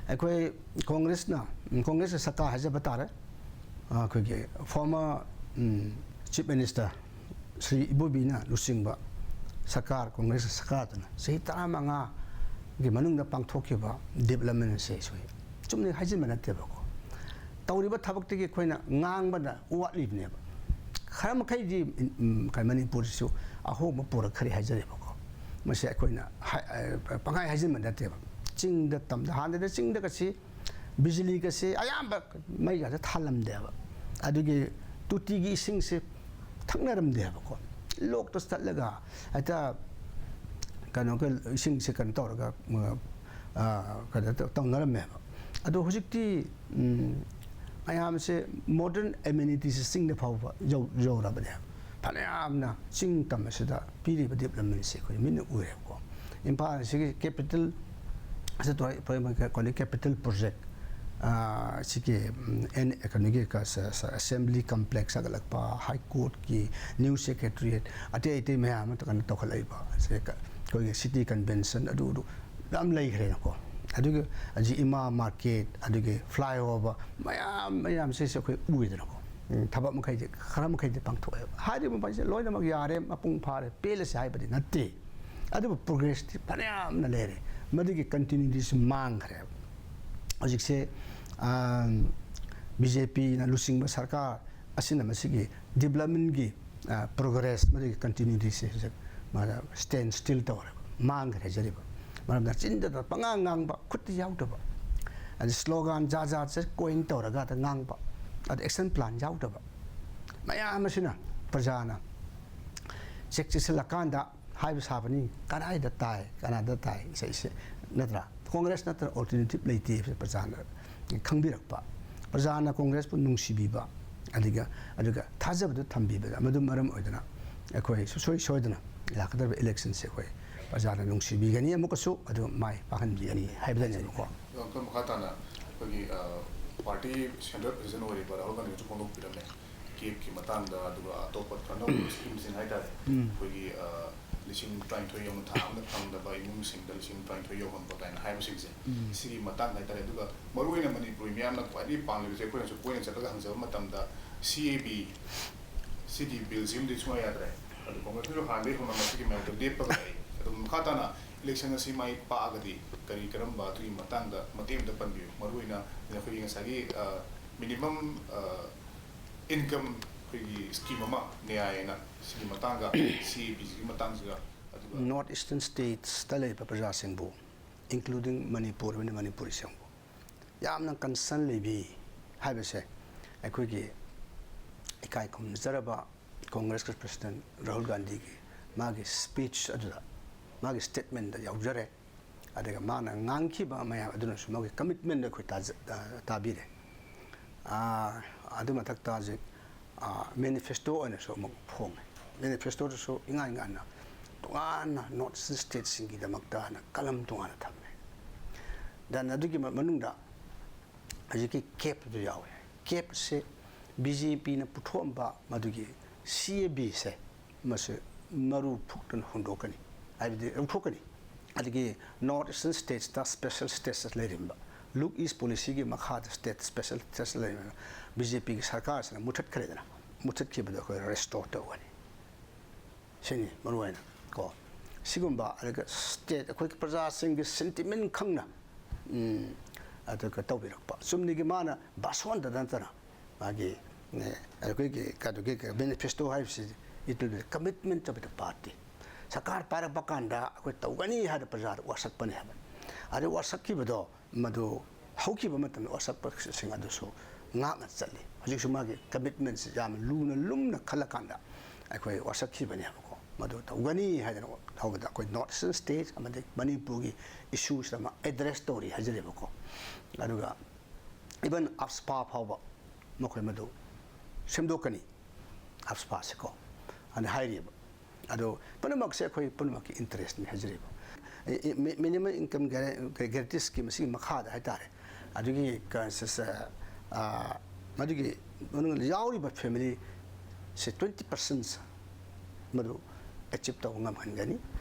ꯑꯩꯈꯣꯏ ꯀꯣꯡꯒ꯭ꯔꯦꯁꯅ, ꯀꯣꯡꯒ꯭ꯔꯦꯁꯀꯤ ꯁꯔꯀꯥꯔ ꯍꯥꯏꯖꯕ ꯇꯥꯔꯦ, ꯑꯩꯈꯣꯏꯒꯤ former Chief Minister ꯁ꯭ꯔꯤ ꯏꯕꯣꯕꯤꯅ ꯂꯨꯆꯤꯡꯕ ꯁꯔꯀꯥꯔ, ꯀꯣꯡꯒ꯭ꯔꯦꯁꯀꯤ ꯁꯔꯀꯥꯔꯗꯨꯅ ꯆꯍꯤ ꯇꯔꯥꯃꯉꯥꯒꯤ ꯃꯅꯨꯡꯗ ꯄꯥꯡꯊꯣꯛꯈꯤꯕ development ꯑꯁꯦ ꯑꯩꯈꯣꯏ ꯆꯨꯝꯅ ꯍꯥꯏꯖꯤꯟꯕ ꯅꯠꯇꯦꯕꯀꯣ꯫ ꯇꯧꯔꯤꯕ ꯊꯕꯛꯇꯒꯤ ꯑꯩꯈꯣꯏꯅ ꯉꯥꯡꯕꯅ ꯋꯥꯠꯂꯤꯕꯅꯦꯕ꯫ ꯈꯔ ꯃꯈꯩꯗꯤ, ꯎꯝ, ꯀꯩ, ꯃꯅꯤꯄꯨꯔꯁꯤꯁꯨ ꯑꯍꯣꯡꯕ ꯄꯨꯔꯛꯈ꯭ꯔꯦ ꯍꯥꯏꯖꯔꯤꯕꯀꯣ꯫ ꯃꯁꯤ ꯑꯩꯈꯣꯏꯅ ꯍꯥꯏ-, ꯑ, ꯄꯪꯍꯥꯏ ꯍꯥꯏꯖꯤꯟꯕ ꯅꯠꯇꯦꯕ꯫ ꯆꯤꯡꯗ ꯇꯝꯗ, ꯍꯥꯟꯅꯗꯤ ꯆꯤꯡꯗꯒꯁꯤ ꯕꯤꯖꯂꯤꯒꯁꯤ ꯑꯌꯥꯝꯕ ꯃꯩꯒꯁꯦ ꯊꯥꯜꯂꯝꯗꯦꯕ꯫ ꯑꯗꯨꯒꯤ ꯇꯣꯇꯤꯒꯤ ꯏꯁꯤꯡꯁꯦ ꯊꯛꯅꯔꯝꯗꯦꯕꯀꯣ꯫ ꯂꯣꯛꯇ ꯆꯠꯂꯒ ꯍꯦꯛꯇ ꯀꯩꯅꯣꯒ ꯏꯁꯤꯡꯁꯦ ꯀꯩꯅꯣ ꯇꯧꯔꯒ, ꯑ, ꯀꯩꯅꯣ ꯇꯧ-, ꯇꯧꯅꯔꯝꯃꯦꯕ꯫ ꯑꯗꯣ ꯍꯧꯖꯤꯛꯇꯤ, ꯎꯝ, ꯃꯌꯥꯝꯁꯦ modern amenities ꯁꯤꯡꯗ ꯐꯥꯎꯕ ꯌꯧ-, ꯌꯧꯔꯕꯅꯦꯕ꯫ ꯐꯅꯌꯥꯝꯅ ꯆꯤꯡ ꯇꯝ ꯑꯁꯤꯗ ꯄꯤꯔꯤꯕ development ꯁꯦ ꯑꯩꯈꯣꯏ ꯃꯤꯠꯅ ꯎꯔꯦꯕꯀꯣ꯫ ꯏꯝꯐꯥꯜ ꯑꯁꯤꯒꯤ capital ꯑꯁꯤ ꯇꯣꯏ-, ꯑꯩꯈꯣꯏ capital project, ꯑ, ꯁꯤꯒꯤ, ꯎꯝ, ꯑꯦꯟ-, ꯀꯩꯅꯣꯒꯤ ꯀ-, ꯁ-, ꯁ-, assembly complex ꯁꯥꯒꯠꯂꯛꯄ, high court ꯀꯤ new secretariat, ꯑꯇꯩ ꯑꯇꯩ ꯃꯌꯥꯝ ꯑꯃ ꯀꯩꯅꯣ ꯇꯧꯈꯠꯂꯛꯏꯕ꯫ ꯁꯦ ꯀ-, ꯑꯩꯈꯣꯏꯒꯤ city convention ꯑꯗꯨ ꯑꯗꯨ ꯌꯥꯝ ꯂꯩꯈ꯭ꯔꯦꯅꯀꯣ꯫ ꯑꯗꯨꯒ ꯍꯧꯖꯤꯛ ꯏꯃꯥ market, ꯑꯗꯨꯒꯤ flyover, ꯃꯌꯥꯝ ꯃꯌꯥꯝꯁꯤꯁꯨ ꯑꯩꯈꯣꯏ ꯎꯏꯗꯅꯀꯣ꯫ ꯎꯝ, ꯊꯕꯛ ꯃꯈꯩꯗꯤ, ꯈꯔ ꯃꯈꯩꯗꯤ ꯄꯥꯡꯊꯣꯛꯑꯦꯕ꯫ ꯍꯥꯏꯔꯤꯕ ꯃꯈꯩꯁꯦ ꯂꯣꯏꯅꯃꯛ ꯌꯥꯔꯦ, ꯃꯄꯨꯡ ꯐꯥꯔꯦ, ꯄꯦꯜꯂꯁꯦ ꯍꯥꯏꯕꯗꯤ ꯅꯠꯇꯦ꯫ ꯑꯗꯨꯕꯨ progress ꯇꯤ ꯐꯅꯌꯥꯝꯅ ꯂꯩꯔꯦ꯫ ꯃꯗꯨꯒꯤ continuity ꯁꯤ ꯃꯥꯡꯈ꯭ꯔꯦꯕ꯫ ꯍꯧꯖꯤꯛꯁꯦ, ꯑꯥ, BJP ꯅ ꯂꯨꯆꯤꯡꯕ ꯁꯔꯀꯥꯔ ꯑꯁꯤꯅ ꯃꯁꯤꯒꯤ development ꯀꯤ, ꯑ, progress, ꯃꯗꯨꯒꯤ continuity ꯁꯦ ꯍꯧꯖꯤꯛ ꯃꯥꯅ stand still ꯇꯧꯔꯦꯕ, ꯃꯥꯡꯈ꯭ꯔꯦ ꯍꯥꯏꯖꯔꯤꯕ꯫ ꯃꯔꯝꯗ ꯆꯤꯟꯗꯇ ꯄꯉꯥꯡ ꯉꯥꯡꯕ, ꯈꯨꯠꯇ ꯌꯥꯎꯗꯕ, ꯑꯗ slogan ꯖꯥꯠ ꯖꯥꯠꯁꯦ coin ꯇꯧꯔꯒ ꯑꯗ ꯉꯥꯡꯕ, ꯑꯗ action plan ꯌꯥꯎꯗꯕ ꯃꯌꯥꯝ ꯑꯁꯤꯅ ꯄ꯭ꯔꯖꯥꯅ ꯆꯦꯛ ꯆꯦꯛꯁꯤꯜꯂꯀꯥꯟꯗ ꯍꯥꯏꯕ ꯁꯥꯕꯅꯤ꯫ ꯀꯗꯥꯏꯗ ꯇꯥꯏ, ꯀꯅꯥꯗ ꯇꯥꯏ, ꯏꯁꯩꯁꯦ, ꯅꯠꯇ꯭ꯔꯥ? ꯀꯣꯡꯒ꯭ꯔꯦꯁ ꯅꯠꯇꯅ alternative ꯂꯩꯇꯦ ꯍꯥꯏꯕꯁꯦ ꯄ꯭ꯔꯖꯥꯅ ꯈꯪꯕꯤꯔꯛꯄ, ꯄ꯭ꯔꯖꯥꯅ ꯀꯣꯡꯒ꯭ꯔꯦꯁꯄꯨ ꯅꯨꯡꯁꯤꯕꯤꯕ, ꯑꯗꯨꯒ, ꯑꯗꯨꯒ ꯊꯥꯖꯕꯗꯨ ꯊꯝꯕꯤꯕꯗ, ꯃꯗꯨ ꯃꯔꯝ ꯑꯣꯏꯗꯨꯅ ꯑꯩꯈꯣꯏ ꯁꯨꯡꯁꯣꯏ ꯁꯣꯏꯗꯅ ꯂꯥꯛꯀꯗꯧꯔꯤꯕ election ꯁꯦ ꯑꯩꯈꯣꯏ ꯄ꯭ꯔꯖꯥꯅ ꯅꯨꯡꯁꯤꯕꯤꯒꯅꯤ ꯑꯃꯨꯛꯀꯁꯨ, ꯑꯗꯨ ꯃꯥꯏ ꯄꯥꯛꯍꯟꯕꯤꯒꯅꯤ ꯍꯥꯏꯕꯗꯅꯦꯕꯀꯣ꯫ ꯑꯗꯣ uncle, ꯃꯈꯥ ꯇꯥꯅ ꯑꯩꯈꯣꯏꯒꯤ, ꯑ, party central president ꯑꯣꯏꯔꯤꯕ ꯔꯥꯍꯨꯜ ꯒꯥꯟꯙꯤꯅꯁꯨ ꯐꯣꯡꯗꯣꯛꯄꯤꯔꯝꯃꯦ, CAP ꯀꯤ ꯃꯇꯥꯡꯗ, ꯑꯗꯨꯒ ꯑꯇꯣꯞꯄ ꯑꯅꯧꯕ scheme ꯁꯤꯡ ꯍꯥꯏꯇꯥꯔꯦ, ꯎꯝ꯫ ꯑꯩꯈꯣꯏꯒꯤ, ꯑ, ꯂꯤꯁꯤꯡ ꯇꯔꯥꯅꯤꯊꯣꯏ ꯌꯧꯅ ꯊꯥ ꯑꯃꯗ ꯐꯪꯗꯕ ꯏꯃꯨꯡꯁꯤꯡꯗ ꯂꯤꯁꯤꯡ ꯇꯔꯥꯅꯤꯊꯣꯏ ꯌꯧꯍꯟꯕ ꯀꯥꯏꯅ ꯍꯥꯏꯕꯁꯤꯡꯁꯦ, ꯁꯤꯒꯤ ꯃꯇꯥꯡꯗ ꯍꯥꯏꯇꯥꯔꯦ꯫ ꯑꯗꯨꯒ ꯃꯔꯨꯑꯣꯏꯅ ꯃꯅꯤꯄꯨꯔꯒꯤ ꯃꯤꯌꯥꯝꯅ ꯈ꯭ꯋꯥꯏꯗꯒꯤ ꯄꯥꯝꯂꯤꯕꯁꯦ, ꯑꯩꯈꯣꯏꯅꯁꯨ ꯀꯣꯏꯅ ꯆꯠꯂꯒ ꯍꯪꯖꯕ ꯃꯇꯝꯗ, ꯁꯤ ꯑꯦ ꯕꯤ, ꯁꯤꯒꯤ ꯕꯤꯜꯁꯤꯃꯗꯤ ꯁꯨꯡꯌꯥ ꯌꯥꯗ꯭ꯔꯦ꯫ ꯑꯗꯨ ꯀꯣꯡꯒ꯭ꯔꯦꯁꯅꯁꯨ ꯍꯥꯟꯅꯗꯒꯤ ꯍꯧꯅ ꯃꯁꯤꯒꯤ ꯃꯥꯌꯣꯛꯇ ꯂꯦꯞꯄꯒ ꯂꯩ꯫ ꯑꯗꯨꯒ ꯃꯈꯥ ꯇꯥꯅ ꯏꯂꯦꯛꯁꯟ ꯑꯁꯤ ꯃꯥꯏ ꯄꯥꯛꯑꯒꯗꯤ ꯀꯔꯤ ꯀꯔꯝꯕ ꯑꯗꯨꯒꯤ ꯃꯇꯥꯡꯗ ꯃꯇꯦꯛ ꯑꯃꯇ ꯄꯟꯕꯤꯌꯨ꯫ ꯃꯔꯨꯑꯣꯏꯅ ꯑꯩꯈꯣꯏꯒꯤ ꯉꯁꯥꯏꯒꯤ, ꯑ, ꯃꯤꯅꯤꯃꯝ, ꯑ, ꯏꯟꯀꯝ ꯑꯩꯈꯣꯏꯒꯤ ꯁ꯭ꯀꯤꯝ ꯑꯃ, ꯅ꯭ꯌꯥꯏ ꯍꯥꯏꯅ, ꯁꯤꯒꯤ ꯃꯇꯥꯡꯗ, ꯁꯤ ꯑꯦ ꯕꯤꯁꯤꯒꯤ ꯃꯇꯥꯡꯁꯤꯒ, ꯑꯗꯨꯒ North Eastern States ꯇ ꯂꯩꯕ ꯄ꯭ꯔꯖꯥꯁꯤꯡꯕꯨ, including ꯃꯅꯤꯄꯨꯔ ꯑꯣꯏꯅ ꯃꯅꯤꯄꯨꯔꯤꯁꯤꯡꯕꯨ ꯌꯥꯝꯅ concern ꯂꯩꯕꯤ ꯍꯥꯏꯕꯁꯦ ꯑꯩꯈꯣꯏꯒꯤ ꯏꯀꯥꯏ ꯈꯨꯝꯅꯖꯔꯕ ꯀꯣꯡꯒ꯭ꯔꯦꯁꯀꯤ president ꯔꯥꯍꯨꯜ ꯒꯥꯟꯙꯤꯒꯤ ꯃꯥꯒꯤ speech ꯑꯗꯨꯗ, ꯃꯥꯒꯤ statement ꯇ ꯌꯥꯎꯖꯔꯦ꯫ ꯑꯗꯨꯒ ꯃꯥꯅ ꯉꯥꯡꯈꯤꯕ ꯃꯌꯥꯝ ꯑꯗꯨꯅꯁꯨ ꯃꯥꯒꯤ commitment ꯗ ꯑꯩꯈꯣꯏ ꯇꯥꯖ-, ꯑ, ꯇꯥꯕꯤꯔꯦ꯫ ꯑ, ꯑꯗꯨ ꯃꯊꯛꯇ ꯍꯧꯖꯤꯛ, ꯑ, manifesto ꯑꯣꯏꯅꯁꯨ ꯑꯃꯨꯛ ꯐꯣꯡꯉꯦ꯫ Manifesto ꯗꯁꯨ ꯏꯉꯥꯟ ꯉꯥꯟꯅ ꯇꯣꯉꯥꯟꯅ North Eastern state ꯁꯤꯡꯒꯤꯗꯃꯛꯇ ꯍꯥꯏꯅ column ꯇꯣꯉꯥꯟꯅ ꯊꯝꯃꯦ꯫ Then ꯑꯗꯨꯒꯤ ꯃ-, ꯃꯅꯨꯡꯗ ꯍꯧꯖꯤꯛꯀꯤ cap ꯇꯨ ꯌꯥꯎꯋꯦ꯫ Cap ꯁꯦ ꯕꯤ ꯖꯦ ꯄꯤ ꯅ ꯄꯨꯊꯣꯛꯑꯝꯕ ꯃꯗꯨꯒꯤ ꯁꯤ ꯑꯦ ꯕꯤ ꯁꯦ, ꯃꯁꯤ ꯃꯔꯨ ꯐꯨꯛꯇꯅ ꯍꯨꯟꯗꯣꯛꯀꯅꯤ, ꯍꯥꯏꯕꯗꯤ ꯂꯧꯊꯣꯛꯀꯅꯤ꯫ ꯑꯗꯒꯤ North Eastern States ꯇ special status ꯂꯩꯔꯝꯕ, Look East policy ꯒꯤ ꯃꯈꯥꯗ state special status ꯂꯩꯔꯝꯕ ꯕꯤ ꯖꯦ ꯄꯤ ꯒꯤ ꯁꯔꯀꯥꯔꯁꯤꯅ ꯃꯨꯊꯠꯈ꯭ꯔꯦꯗꯅ, ꯃꯨꯊꯠꯈꯤꯕꯗꯣ ꯑꯩꯈꯣꯏ restore ꯇꯧꯒꯅꯤ꯫ ꯁꯤꯅꯤ ꯃꯔꯨꯑꯣꯏꯅ ꯀꯣ꯫ ꯁꯤꯒꯨꯝꯕ, ꯑꯗꯨꯒ state, ꯑꯩꯈꯣꯏꯒꯤ ꯄ꯭ꯔꯖꯥꯁꯤꯡꯒꯤ sentiment ꯈꯪꯅ, ꯎꯝ, ꯑꯗꯨꯒ ꯇꯧꯕꯤꯔꯛꯄ꯫ ꯆꯨꯝꯅꯒꯤ ꯃꯥꯅ ꯚꯥꯁꯣꯟꯗ ꯅꯠꯇꯅ ꯃꯥꯒꯤ, ꯑꯦ, ꯑꯩꯈꯣꯏꯒꯤ ꯀꯩꯅꯣꯒꯤ manifesto ꯍꯥꯏꯕꯁꯤ, it will be commitment of the party꯫ ꯁꯔꯀꯥꯔ ꯄꯥꯏꯔꯛꯄ ꯀꯥꯟꯗ ꯑꯩꯈꯣꯏ ꯇꯧꯒꯅꯤ ꯍꯥꯏꯅ ꯄ꯭ꯔꯖꯥꯗ ꯋꯥꯁꯛꯄꯅꯦ ꯍꯥꯏꯕ꯫ ꯑꯗꯨ ꯋꯥꯁꯛꯈꯤꯕꯗꯣ, ꯃꯗꯨ ꯍꯧꯈꯤꯕ ꯃꯇꯝꯗ ꯋꯥꯁꯛꯄꯁꯤꯡ ꯑꯗꯨꯁꯨ ꯉꯥꯛꯅ ꯆꯠꯂꯤ꯫ ꯍꯧꯖꯤꯛꯁꯨ ꯃꯥꯒꯤ commitment ꯁꯤ ꯌꯥꯝꯅ ꯂꯨꯅ ꯂꯨꯝꯅ ꯈꯜꯂꯀꯥꯟꯗ ꯑꯩꯈꯣꯏ ꯋꯥꯁꯛꯈꯤꯕꯅꯦꯕꯀꯣ꯫ ꯃꯗꯨ ꯇꯧꯒꯅꯤ ꯍꯥꯏꯗꯅ ꯍꯧꯕꯗ ꯑꯩꯈꯣꯏ North Eastern state ꯑꯃꯗꯤ ꯃꯅꯤꯄꯨꯔꯒꯤ issue ꯁꯤꯗ ꯑꯃ address ꯇꯧꯔꯤ ꯍꯥꯏꯖꯔꯤꯕꯀꯣ꯫ ꯑꯗꯨꯒ even AFSPA ꯐꯥꯎꯕ ꯃꯈꯣꯏ ꯃꯗꯨ ꯁꯦꯝꯗꯣꯛꯀꯅꯤ, AFSPA ꯁꯦꯀꯣ, ꯑꯗ ꯍꯥꯏꯔꯤꯕ꯫ ꯑꯗꯣ ꯄꯨꯝꯅꯃꯛꯁꯦ ꯑꯩꯈꯣꯏ ꯄꯨꯝꯅꯃꯛꯀꯤ interest ꯅꯤ ꯍꯥꯏꯖꯔꯤꯕ꯫ ꯑꯦ, ꯑꯦ, ꯃꯤ-, minimum income guar-, guarantee scheme ꯁꯤꯒꯤ ꯃꯈꯥꯗ ꯍꯥꯏꯇꯥꯔꯦ, ꯑꯗꯨꯒꯤ ꯀ-, ꯁ-, ꯁ-, ꯑ, ꯃꯗꯨꯒꯤ ꯃꯅꯨꯡꯗ ꯌꯥꯎꯔꯤꯕ family ꯁꯦ twenty percent ꯃꯗꯨ ꯑꯦꯆꯤꯞ ꯇꯧꯕ ꯉꯝꯍꯟꯒꯅꯤ꯫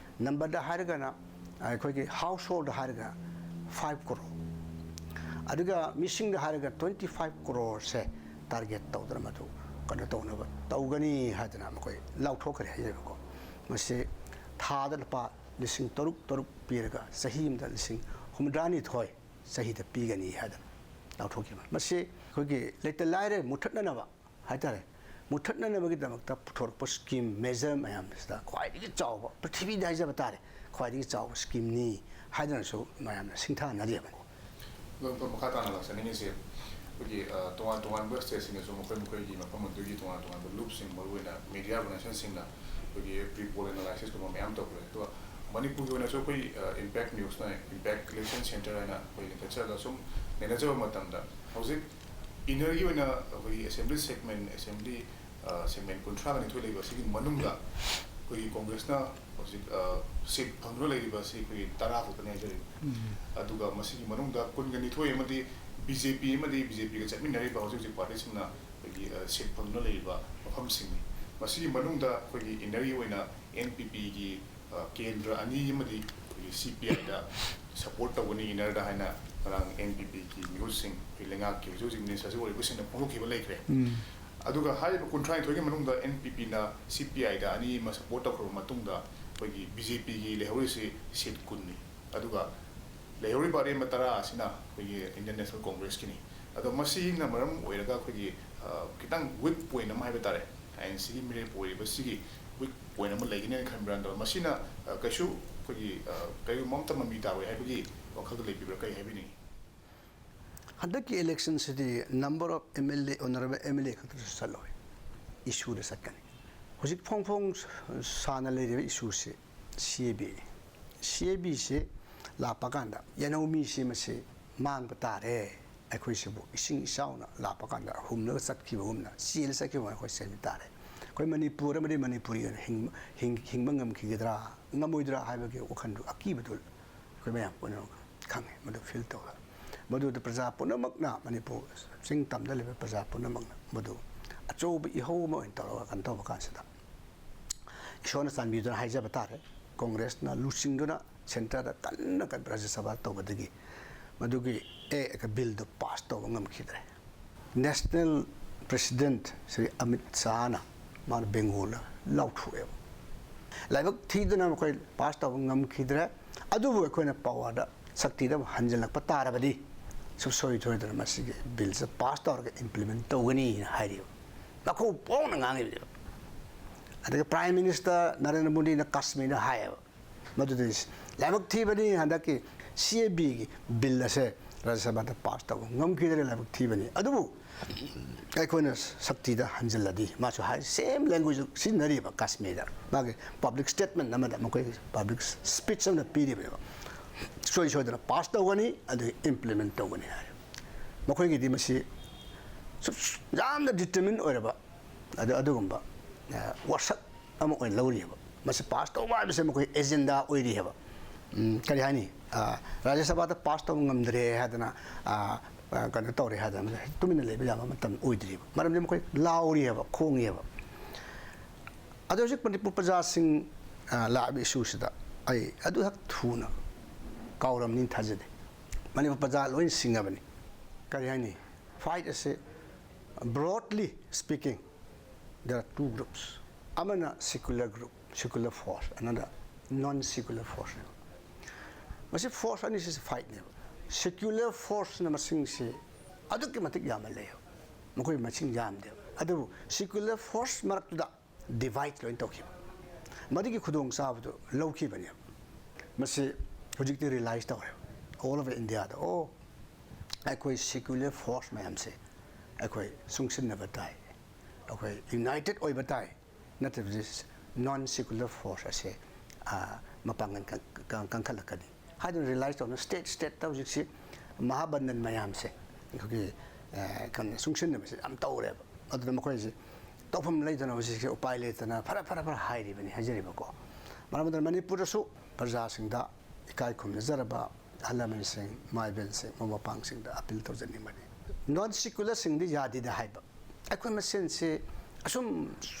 ꯅꯝꯕꯔꯗ ꯍꯥꯏꯔꯒꯅ ꯑꯩꯈꯣꯏꯒꯤ ꯍꯥꯎꯁ ꯍꯣꯜꯗ ꯍꯥꯏꯔꯒ ꯐꯥꯏꯚ ꯀ꯭ꯔꯣꯔ, ꯑꯗꯨꯒ ꯃꯤꯁꯤꯡꯗ ꯍꯥꯏꯔꯒ ꯇ꯭ꯋꯦꯟꯇꯤ ꯐꯥꯏꯚ ꯀ꯭ꯔꯣꯔꯁꯦ ꯇꯥꯔꯒꯦꯠ ꯇꯧꯗꯅ ꯃꯗꯨ ꯀꯩꯅꯣ ꯇꯧꯅꯕ ꯇꯧꯒꯅꯤ ꯍꯥꯏꯗꯅ ꯃꯈꯣꯏ ꯂꯥꯎꯊꯣꯛꯈ꯭ꯔꯦ ꯍꯥꯏꯖꯔꯤꯕꯀꯣ꯫ ꯃꯁꯤ ꯊꯥꯗ ꯂꯨꯄꯥ ꯂꯤꯁꯤꯡ ꯇꯔꯨꯛ ꯇꯔꯨꯛ ꯄꯤꯔꯒ ꯆꯍꯤ ꯑꯃꯗ ꯂꯤꯁꯤꯡ ꯍꯨꯝꯐꯨꯇꯔꯥꯅꯤꯊꯣꯏ ꯆꯍꯤꯗ ꯄꯤꯒꯅꯤ ꯍꯥꯏꯗꯅ ꯂꯥꯎꯊꯣꯛꯈꯤꯕ꯫ ꯃꯁꯤ ꯑꯩꯈꯣꯏꯒꯤ ꯂꯩꯇ ꯂꯥꯏꯔ ꯃꯨꯠꯊꯠꯅꯅꯕ ꯍꯥꯏꯇꯥꯔꯦ, ꯃꯨꯠꯊꯠꯅꯅꯕꯒꯤꯗꯃꯛꯇ ꯄꯨꯊꯣꯔꯛꯄ ꯁ꯭ꯀꯤꯝ ꯃꯦꯖꯔ ꯃꯌꯥꯝꯁꯤꯗ ꯈ꯭ꯋꯥꯏꯗꯒꯤ ꯆꯥꯎꯕ, ꯄ꯭ꯔꯤꯊꯤꯕꯤꯗ ꯍꯥꯏꯖꯕ ꯇꯥꯔꯦ, ꯈ꯭ꯋꯥꯏꯗꯒꯤ ꯆꯥꯎꯕ ꯁ꯭ꯀꯤꯝꯅꯤ ꯍꯥꯏꯗꯅꯁꯨ ꯃꯌꯥꯝꯅ ꯁꯤꯡꯊꯥꯅꯔꯤꯕꯅꯤ꯫ ꯑꯗꯣ ꯃꯈꯥ ꯇꯥꯅ ꯂꯥꯛꯆꯅꯤꯡꯉꯤꯁꯦ, ꯑꯩꯈꯣꯏꯒꯤ ꯑ, ꯇꯣꯉꯥꯟ ꯇꯣꯉꯥꯟꯕ ꯁ꯭ꯇꯦꯠꯁꯤꯡꯗꯁꯨ ꯃꯈꯣꯏ ꯃꯈꯣꯏꯒꯤ ꯃꯐꯝ ꯑꯗꯨꯒꯤ ꯇꯣꯉꯥꯟ ꯇꯣꯉꯥꯟꯕ ꯂꯨꯞꯁꯤꯡ, ꯃꯔꯨꯑꯣꯏꯅ ꯃꯦꯗꯤꯌꯥ ꯑꯣꯔꯒꯅꯥꯏꯖꯦꯁꯟꯁꯤꯡꯅ ꯑꯩꯈꯣꯏꯒꯤ ꯄ꯭ꯔꯤ ꯄꯣꯜ ꯑꯦꯅꯥꯂꯥꯏꯁꯤꯁꯀꯨꯝꯕ ꯃꯌꯥꯝ ꯇꯧꯈ꯭ꯔꯦ꯫ ꯑꯗꯨꯒ ꯃꯅꯤꯄꯨꯔꯒꯤ ꯑꯣꯏꯅꯁꯨ ꯑꯩꯈꯣꯏ ꯏꯝꯄꯦꯛ ꯅ꯭ꯌꯨꯁꯅ ꯏꯝꯄꯦꯛ ꯀꯂꯦꯛꯁꯟ ꯁꯦꯟꯇꯔ ꯍꯥꯏꯅ ꯑꯩꯈꯣꯏ ꯂꯤꯡꯈꯠꯆꯔꯒ ꯁꯨꯝ ꯅꯩꯅꯖꯕ ꯃꯇꯝꯗ, ꯍꯧꯖꯤꯛ ꯏꯟꯅꯔꯒꯤ ꯑꯣꯏꯅ ꯑꯩꯈꯣꯏꯒꯤ ꯑꯦꯁꯦꯝꯕ꯭ꯂꯤ ꯁꯦꯒꯃꯦꯟ, ꯑꯦꯁꯦꯝꯕ꯭ꯂꯤ ꯁꯦꯒꯃꯦꯟ ꯀꯨꯟꯊ꯭ꯔꯥꯒ ꯅꯤꯊꯣꯏ ꯂꯩꯕ ꯑꯁꯤꯒꯤ ꯃꯅꯨꯡꯗ ꯑꯩꯈꯣꯏꯒꯤ ꯀꯣꯡꯒ꯭ꯔꯦꯁꯅ ꯍꯧꯖꯤꯛ ꯁꯤꯠ ꯐꯪꯗꯨꯅ ꯂꯩꯔꯤꯕ ꯑꯁꯤ ꯑꯩꯈꯣꯏꯒꯤ ꯇꯔꯥ ꯈꯛꯇꯅꯤ ꯍꯥꯏꯖꯔꯤꯕ꯫ ꯑꯗꯨꯒ ꯃꯁꯤꯒꯤ ꯃꯅꯨꯡꯗ ꯀꯨꯟꯒ ꯅꯤꯊꯣꯏ ꯑꯃꯗꯤ ꯕꯤ ꯖꯦ ꯄꯤ ꯑꯃꯗꯤ ꯕꯤ ꯖꯦ ꯄꯤꯒ ꯆꯠꯃꯤꯟꯅꯔꯤꯕ ꯍꯧꯖꯤꯛ ꯍꯧꯖꯤꯛ ꯄꯥꯔꯇꯤꯁꯤꯡꯅ ꯑꯩꯈꯣꯏꯒꯤ ꯁꯤꯠ ꯐꯪꯗꯨꯅ ꯂꯩꯔꯤꯕ ꯃꯐꯝꯁꯤꯡꯅꯤ꯫ ꯃꯁꯤꯒꯤ ꯃꯅꯨꯡꯗ ꯑꯩꯈꯣꯏꯒꯤ ꯏꯟꯅꯔꯒꯤ ꯑꯣꯏꯅ ꯑꯦꯟ ꯄꯤ ꯄꯤꯒꯤ ꯀꯦꯟꯗ꯭ꯔ ꯑꯅꯤ ꯑꯃꯗꯤ ꯑꯩꯈꯣꯏꯒꯤ ꯁꯤ ꯄꯤ ꯑꯥꯏꯗ ꯁꯄꯣꯔꯠ ꯇꯧꯒꯅꯤ ꯏꯟꯅꯔꯗ ꯍꯥꯏꯅ ꯉꯔꯥꯡ ꯑꯦꯟ ꯄꯤ ꯄꯤꯒꯤ ꯃꯤꯍꯨꯠꯁꯤꯡ, ꯑꯩꯈꯣꯏ ꯂꯩꯉꯥꯛꯀꯤ ꯍꯧꯖꯤꯛ ꯍꯧꯖꯤꯛ ꯃꯤꯅꯤꯁꯇꯔꯁꯨ ꯑꯣꯏꯔꯤꯕꯁꯤꯡꯅ ꯐꯣꯡꯗꯣꯛꯈꯤꯕ ꯂꯩꯈ꯭ꯔꯦ꯫ ꯑꯗꯨꯒ ꯍꯥꯏꯔꯤꯕ ꯀꯨꯟꯊ꯭ꯔꯥꯅꯤꯊꯣꯏꯒꯤ ꯃꯅꯨꯡꯗ ꯑꯦꯟ ꯄꯤ ꯄꯤꯅ ꯁꯤ ꯄꯤ ꯑꯥꯏꯗ ꯑꯅꯤ ꯑꯃ ꯁꯄꯣꯔꯠ ꯇꯧꯈ꯭ꯔꯕ ꯃꯇꯨꯡꯗ ꯑꯩꯈꯣꯏꯒꯤ ꯕꯤ ꯖꯦ ꯄꯤꯒꯤ ꯂꯩꯍꯧꯔꯤꯁꯤ ꯁꯤꯠ ꯀꯨꯟꯅꯤ꯫ ꯑꯗꯨꯒ ꯂꯩꯍꯧꯔꯤꯕ ꯑꯔꯦꯝꯕ ꯇꯔꯥ ꯑꯁꯤꯅ ꯑꯩꯈꯣꯏꯒꯤ ꯏꯟꯗꯤꯌꯟ ꯅꯦꯁꯅꯦꯜ ꯀꯣꯡꯒ꯭ꯔꯦꯁꯀꯤꯅꯤ꯫ ꯑꯗꯣ ꯃꯁꯤꯅ ꯃꯔꯝ ꯑꯣꯏꯔꯒ ꯑꯩꯈꯣꯏꯒꯤ, ꯑ, ꯈꯤꯇꯪ ꯋꯤꯛ ꯄꯣꯏꯟ ꯑꯃ ꯍꯥꯏꯕ ꯇꯥꯔꯦ, ꯑꯥꯏ ꯑꯦꯟ ꯁꯤꯒꯤ ꯃꯤꯔꯦꯞ ꯑꯣꯏꯔꯤꯕꯁꯤꯒꯤ ꯋꯤꯛ ꯄꯣꯏꯟ ꯑꯃ ꯂꯩꯒꯅꯤꯅ ꯈꯟꯕ꯭ꯔꯥ? ꯑꯗꯣ ꯃꯁꯤꯅ, ꯑ, ꯀꯩꯁꯨ ꯑꯩꯈꯣꯏꯒꯤ, ꯑ, ꯀꯔꯤꯒꯨꯝꯕ ꯑꯃꯇ ꯃꯃꯤ ꯇꯥꯔꯣꯏ ꯍꯥꯏꯕꯒꯤ ꯋꯥꯈꯜꯗ ꯂꯩꯕꯤꯕ꯭ꯔꯥ? ꯀꯔꯤ ꯍꯥꯏꯕꯤꯅꯤꯡꯉꯤ? ꯍꯟꯗꯛꯀꯤ ꯏꯂꯦꯛꯁꯟꯁꯤꯗꯤ number of M L A, honourable M L A ꯈꯛꯇꯁꯨ ꯆꯠꯂꯣꯏ, ꯏꯁꯨꯗ ꯆꯠꯀꯅꯤ꯫ ꯍꯧꯖꯤꯛ ꯐꯣꯡ ꯐꯣꯡ ꯁꯥꯅ ꯂꯩꯔꯤꯕ ꯏꯁꯨꯁꯤ ꯁꯤ ꯑꯦ ꯕꯤ, ꯁꯤ ꯑꯦ ꯕꯤꯁꯤ ꯂꯥꯛꯄ ꯀꯥꯟꯗ ꯌꯦꯅꯧ ꯃꯤꯁꯤ ꯃꯁꯤ ꯃꯥꯡꯕ ꯇꯥꯔꯦ꯫ ꯑꯩꯈꯣꯏꯁꯤꯕꯨ ꯏꯁꯤꯡ ꯏꯆꯥꯎꯅ ꯂꯥꯛꯄ ꯀꯥꯟꯗ ꯍꯨꯝꯂꯒ ꯆꯠꯈꯤꯕꯒꯨꯝꯅ, ꯆꯦꯜꯂ ꯆꯠꯈꯤꯕꯒꯨꯝꯅ ꯑꯩꯈꯣꯏ ꯆꯦꯟꯕ ꯇꯥꯔꯦ꯫ ꯑꯩꯈꯣꯏ ꯃꯅꯤꯄꯨꯔ ꯑꯃꯗꯤ ꯃꯅꯤꯄꯨꯔꯤ ꯑꯣꯏꯅ ꯍꯤꯡ-, ꯍꯤꯡ-, ꯍꯤꯡꯕ ꯉꯝꯈꯤꯒꯗ꯭ꯔꯥ, ꯉꯝꯃꯣꯏꯗ꯭ꯔꯥ ꯍꯥꯏꯕꯒꯤ ꯋꯥꯈꯜꯗꯨ, ꯑꯀꯤꯕꯗꯨ ꯑꯩꯈꯣꯏ ꯃꯌꯥꯝ ꯄꯨꯝꯅꯃꯛ ꯈꯪꯉꯦ, ꯃꯗꯨ ꯐꯤꯜ ꯇꯧꯔꯒ꯫ ꯃꯗꯨꯗ ꯄ꯭ꯔꯖꯥ ꯄꯨꯝꯅꯃꯛꯅ, ꯃꯅꯤꯄꯨꯔ ꯆꯤꯡ ꯇꯝꯗ ꯂꯩꯕ ꯄ꯭ꯔꯖꯥ ꯄꯨꯝꯅꯃꯛꯅ ꯃꯗꯨ ꯑꯆꯧꯕ ꯏꯍꯧ ꯑꯃ ꯑꯣꯏꯅ ꯇꯧꯔꯒ ꯀꯩꯅꯣ ꯇꯧꯕ ꯀꯥꯟꯁꯤꯗ, ꯏꯁꯣꯔꯅ ꯆꯥꯟꯕꯤꯗꯨꯅ ꯍꯥꯏꯖꯕ ꯇꯥꯔꯦ, ꯀꯣꯡꯒ꯭ꯔꯦꯁꯅ ꯂꯨꯆꯤꯡꯗꯨꯅ ꯁꯦꯟꯇꯔꯗ ꯀꯟꯅ ꯀꯟꯅ ꯔꯥꯖ꯭ꯌ ꯁꯚꯥ ꯇꯧꯕꯗꯒꯤ ꯃꯗꯨꯒꯤ ꯑꯦ ꯕꯤꯜꯗꯨ ꯄꯥꯁ ꯇꯧꯕ ꯉꯝꯈꯤꯗ꯭ꯔꯦ꯫ ꯅꯦꯁꯅꯦꯜ ꯄ꯭ꯔꯦꯁꯤꯗꯦꯟꯠ ꯁ꯭ꯔꯤ ꯑꯃꯤꯠ ꯁꯥꯍꯅ ꯃꯥꯅ ꯕꯦꯡꯒꯣꯜꯗ ꯂꯥꯎꯊꯣꯛꯑꯦꯕ꯫ ꯂꯥꯏꯕꯛ ꯊꯤꯗꯅ ꯃꯈꯣꯏ ꯄꯥꯁ ꯇꯧꯕ ꯉꯝꯈꯤꯗ꯭ꯔꯦ꯫ ꯑꯗꯨꯕꯨ ꯑꯩꯈꯣꯏꯅ ꯄꯋꯥꯔꯗ, ꯁꯛꯇꯤꯗ ꯑꯃꯨꯛ ꯍꯟꯖꯤꯜꯂꯛꯄ ꯇꯥꯔꯕꯗꯤ ꯁꯨꯡꯁꯣꯏ ꯁꯣꯏꯗꯅ ꯃꯁꯤꯒꯤ ꯕꯤꯜꯁꯦ ꯄꯥꯁ ꯇꯧꯔꯒ ꯏꯝꯄ꯭ꯂꯤꯃꯦꯟ ꯇꯧꯒꯅꯤꯅ ꯍꯥꯏꯔꯤꯕ꯫ ꯃꯈꯣꯡ ꯄꯣꯛꯅ ꯉꯥꯡꯉꯤꯕꯅꯦꯕ꯫ ꯑꯗꯒꯤ ꯄ꯭ꯔꯥꯏꯝ ꯃꯤꯅꯤꯁꯇꯔ ꯅꯔꯦꯟꯗ꯭ꯔ ꯃꯣꯗꯤꯅ ꯀꯥꯁꯃꯤꯔꯗ ꯍꯥꯏꯌꯦꯕ, ꯃꯗꯨꯗꯤ ꯂꯥꯏꯕꯛ ꯊꯤꯕꯅꯤ, ꯍꯟꯗꯛꯀꯤ ꯁꯤ ꯑꯦ ꯕꯤꯒꯤ ꯕꯤꯜ ꯑꯁꯦ ꯔꯥꯖ꯭ꯌ ꯁꯚꯥꯗ ꯄꯥꯁ ꯇꯧꯕ ꯉꯝꯈꯤꯗ꯭ꯔꯦ, ꯂꯥꯏꯕꯛ ꯊꯤꯕꯅꯤ꯫ ꯑꯗꯨꯕꯨ ꯑꯩꯈꯣꯏꯅ ꯁꯛꯇꯤꯗ ꯍꯟꯖꯤꯜꯂꯗꯤ, ꯃꯥꯁꯨ ꯍꯥꯏ, ꯁꯦꯝ ꯂꯦꯡꯒ꯭ꯋꯦꯖ ꯁꯤꯖꯤꯟꯅꯔꯤꯕ ꯀꯥꯁꯃꯤꯔꯗ꯫ ꯃꯥꯒꯤ ꯄꯕ꯭ꯂꯤꯛ ꯁ꯭ꯇꯦꯠꯃꯦꯟ ꯑꯃꯗ, ꯃꯈꯣꯏꯒꯤ ꯄꯕ꯭ꯂꯤꯛ ꯁ꯭ꯄꯤꯆ ꯑꯃꯗ ꯄꯤꯔꯤꯕꯅꯦꯕ꯫ ꯁꯣꯏ ꯁꯣꯏꯗꯅ ꯄꯥꯁ ꯇꯧꯒꯅꯤ, ꯑꯗꯨꯒ ꯏꯝꯄ꯭ꯂꯤꯃꯦꯟ ꯇꯧꯒꯅꯤ ꯍꯥꯏ꯫ ꯃꯈꯣꯏꯒꯤꯗꯤ ꯃꯁꯤ ꯁꯨ-, ꯌꯥꯝꯅ ꯗꯤꯇꯔꯃꯤꯟ ꯑꯣꯏꯔꯕ ꯑꯗꯨ, ꯑꯗꯨꯒꯨꯝꯕ, ꯑ, ꯋꯥꯁꯛ ꯑꯃ ꯑꯣꯏꯅ ꯂꯧꯔꯤꯑꯕ꯫ ꯃꯁꯤ ꯄꯥꯁ ꯇꯧꯕ ꯍꯥꯏꯕꯁꯦ ꯃꯈꯣꯏ ꯑꯦꯖꯦꯟꯗꯥ ꯑꯣꯏꯔꯤꯑꯕ꯫ ꯎꯝ, ꯀꯔꯤ ꯍꯥꯏꯅꯤ? ꯑ, ꯔꯥꯖ꯭ꯌ ꯁꯚꯥꯗ ꯄꯥꯁ ꯇꯧꯕ ꯉꯝꯗ꯭ꯔꯦ ꯍꯥꯏꯗꯅ, ꯑ, ꯑ, ꯀꯩꯅꯣ ꯇꯧꯔꯦ ꯍꯥꯏꯗꯅ ꯇꯨꯃꯤꯟꯅ ꯂꯩꯕ ꯌꯥꯕ ꯃꯇꯝ ꯑꯣꯏꯗ꯭ꯔꯤꯕ꯫ ꯃꯔꯝꯗꯤ ꯃꯈꯣꯏ ꯂꯥꯎꯔꯤꯑꯕ, ꯈꯣꯡꯉꯤꯑꯕ꯫ ꯑꯗꯣ ꯍꯧꯖꯤꯛ ꯃꯅꯤꯄꯨꯔ ꯄ꯭ꯔꯖꯥꯁꯤꯡ, ꯑ, ꯂꯥꯛꯂꯤꯕ ꯏꯁꯨꯁꯤꯗ ꯑꯩ ꯑꯗꯨ ꯍꯦꯛ ꯊꯨꯅ ꯀꯥꯎꯔꯝꯅꯤꯅ ꯊꯥꯖꯗꯦ꯫ ꯃꯅꯤꯄꯨꯔ ꯄ꯭ꯔꯖꯥ ꯂꯣꯏ ꯁꯤꯡꯉꯕꯅꯤ꯫ ꯀꯔꯤ ꯍꯥꯏꯅꯤ? ꯐꯥꯏꯠ ꯑꯁꯤ, broadly speaking, there are two groups. ꯑꯃꯅ secular group, secular force, another non secular force ꯅꯦꯕ꯫ ꯃꯁꯤ ꯐꯣꯔꯁ ꯑꯅꯤꯁꯤ ꯐꯥꯏꯠꯅꯦꯕ꯫ ꯁꯦꯀ꯭ꯌꯨꯂꯔ ꯐꯣꯔꯁꯅ ꯃꯁꯤꯡꯁꯤ ꯑꯗꯨꯛꯀꯤ ꯃꯇꯤꯛ ꯌꯥꯝꯅ ꯂꯩꯌꯦꯕ꯫ ꯃꯈꯣꯏ ꯃꯁꯤꯡ ꯌꯥꯝꯗꯦꯕ꯫ ꯑꯗꯨꯕꯨ ꯁꯦꯀ꯭ꯌꯨꯂꯔ ꯐꯣꯔꯁ ꯃꯔꯛꯇꯨꯗ ꯗꯤꯚꯥꯏꯠ ꯂꯣꯏ ꯇꯧꯈꯤꯕ, ꯃꯗꯨꯒꯤ ꯈꯨꯗꯣꯡꯆꯥꯕꯗꯨ ꯂꯧꯈꯤꯕꯅꯦꯕ꯫ ꯃꯁꯤ ꯍꯧꯖꯤꯛꯇꯤ ꯔꯤꯌꯂꯥꯏꯁ ꯇꯧꯔꯦꯕ, ꯑꯣꯜ ꯑꯣꯚꯔ ꯏꯟꯗꯤꯌꯥꯗ꯫ ꯑꯣ, ꯑꯩꯈꯣꯏ ꯁꯦꯀ꯭ꯌꯨꯂꯔ ꯐꯣꯔꯁ ꯃꯌꯥꯝꯁꯦ ꯑꯩꯈꯣꯏ ꯆꯨꯡꯁꯤꯟꯅꯕ ꯇꯥꯏ, ꯑꯩꯈꯣꯏ ꯌꯨꯅꯥꯏꯇꯦꯠ ꯑꯣꯏꯕ ꯇꯥꯏ, ꯅꯠꯇ꯭ꯔꯕꯗꯤ ꯅꯣꯟ ꯁꯦꯀ꯭ꯌꯨꯂꯔ ꯐꯣꯔꯁ ꯑꯁꯦ, ꯑ, ꯃꯄꯥꯡꯒꯜ ꯀꯟ-, ꯀꯟ-, ꯀꯟꯈꯠꯂꯛꯀꯅꯤ ꯍꯥꯏꯗꯨꯅ ꯔꯤꯌꯂꯥꯏꯁ ꯇꯧꯅ ꯁ꯭ꯇꯦꯠ ꯁ꯭ꯇꯦꯠꯇ ꯍꯧꯖꯤꯛꯁꯤ ꯃꯍꯥꯕꯟꯗꯟ ꯃꯌꯥꯝꯁꯦ ꯑꯩꯈꯣꯏꯒꯤ, ꯑ, ꯀꯩꯅꯣ, ꯆꯨꯡꯁꯤꯟꯅꯕꯁꯦ ꯌꯥꯝ ꯇꯧꯔꯦꯕ꯫ ꯑꯗꯨꯅ ꯃꯈꯣꯏꯁꯦ ꯇꯧꯐꯝ ꯂꯩꯇꯅ ꯍꯧꯖꯤꯛꯁꯦ ꯎꯄꯥꯏ ꯂꯩꯇꯅ ꯐꯔ ꯐꯔ ꯐꯔ ꯍꯥꯏꯔꯤꯕꯅꯤ, ꯍꯥꯏꯖꯔꯤꯕꯀꯣ꯫ ꯃꯔꯝ ꯑꯗꯨꯅ ꯃꯅꯤꯄꯨꯔꯗꯁꯨ ꯄ꯭ꯔꯖꯥꯁꯤꯡꯗ ꯏꯀꯥꯏ ꯈꯨꯝꯅꯖꯔꯕ ꯑꯍꯜ ꯂꯃꯟꯁꯤꯡ, ꯏꯃꯥ ꯏꯕꯦꯟꯁꯤꯡ, ꯃꯃꯥ ꯃꯄꯥꯁꯤꯡꯗ ꯑꯄꯤꯜ ꯇꯧꯖꯅꯤꯡꯕꯅꯤ꯫ ꯅꯣꯟ ꯁꯦꯀ꯭ꯌꯨꯂꯔꯁꯤꯡꯗꯤ ꯌꯥꯗꯦꯗ ꯍꯥꯏꯕ꯫ ꯑꯩꯈꯣꯏ ꯃꯁꯦꯟꯁꯤ ꯑꯁꯨꯝ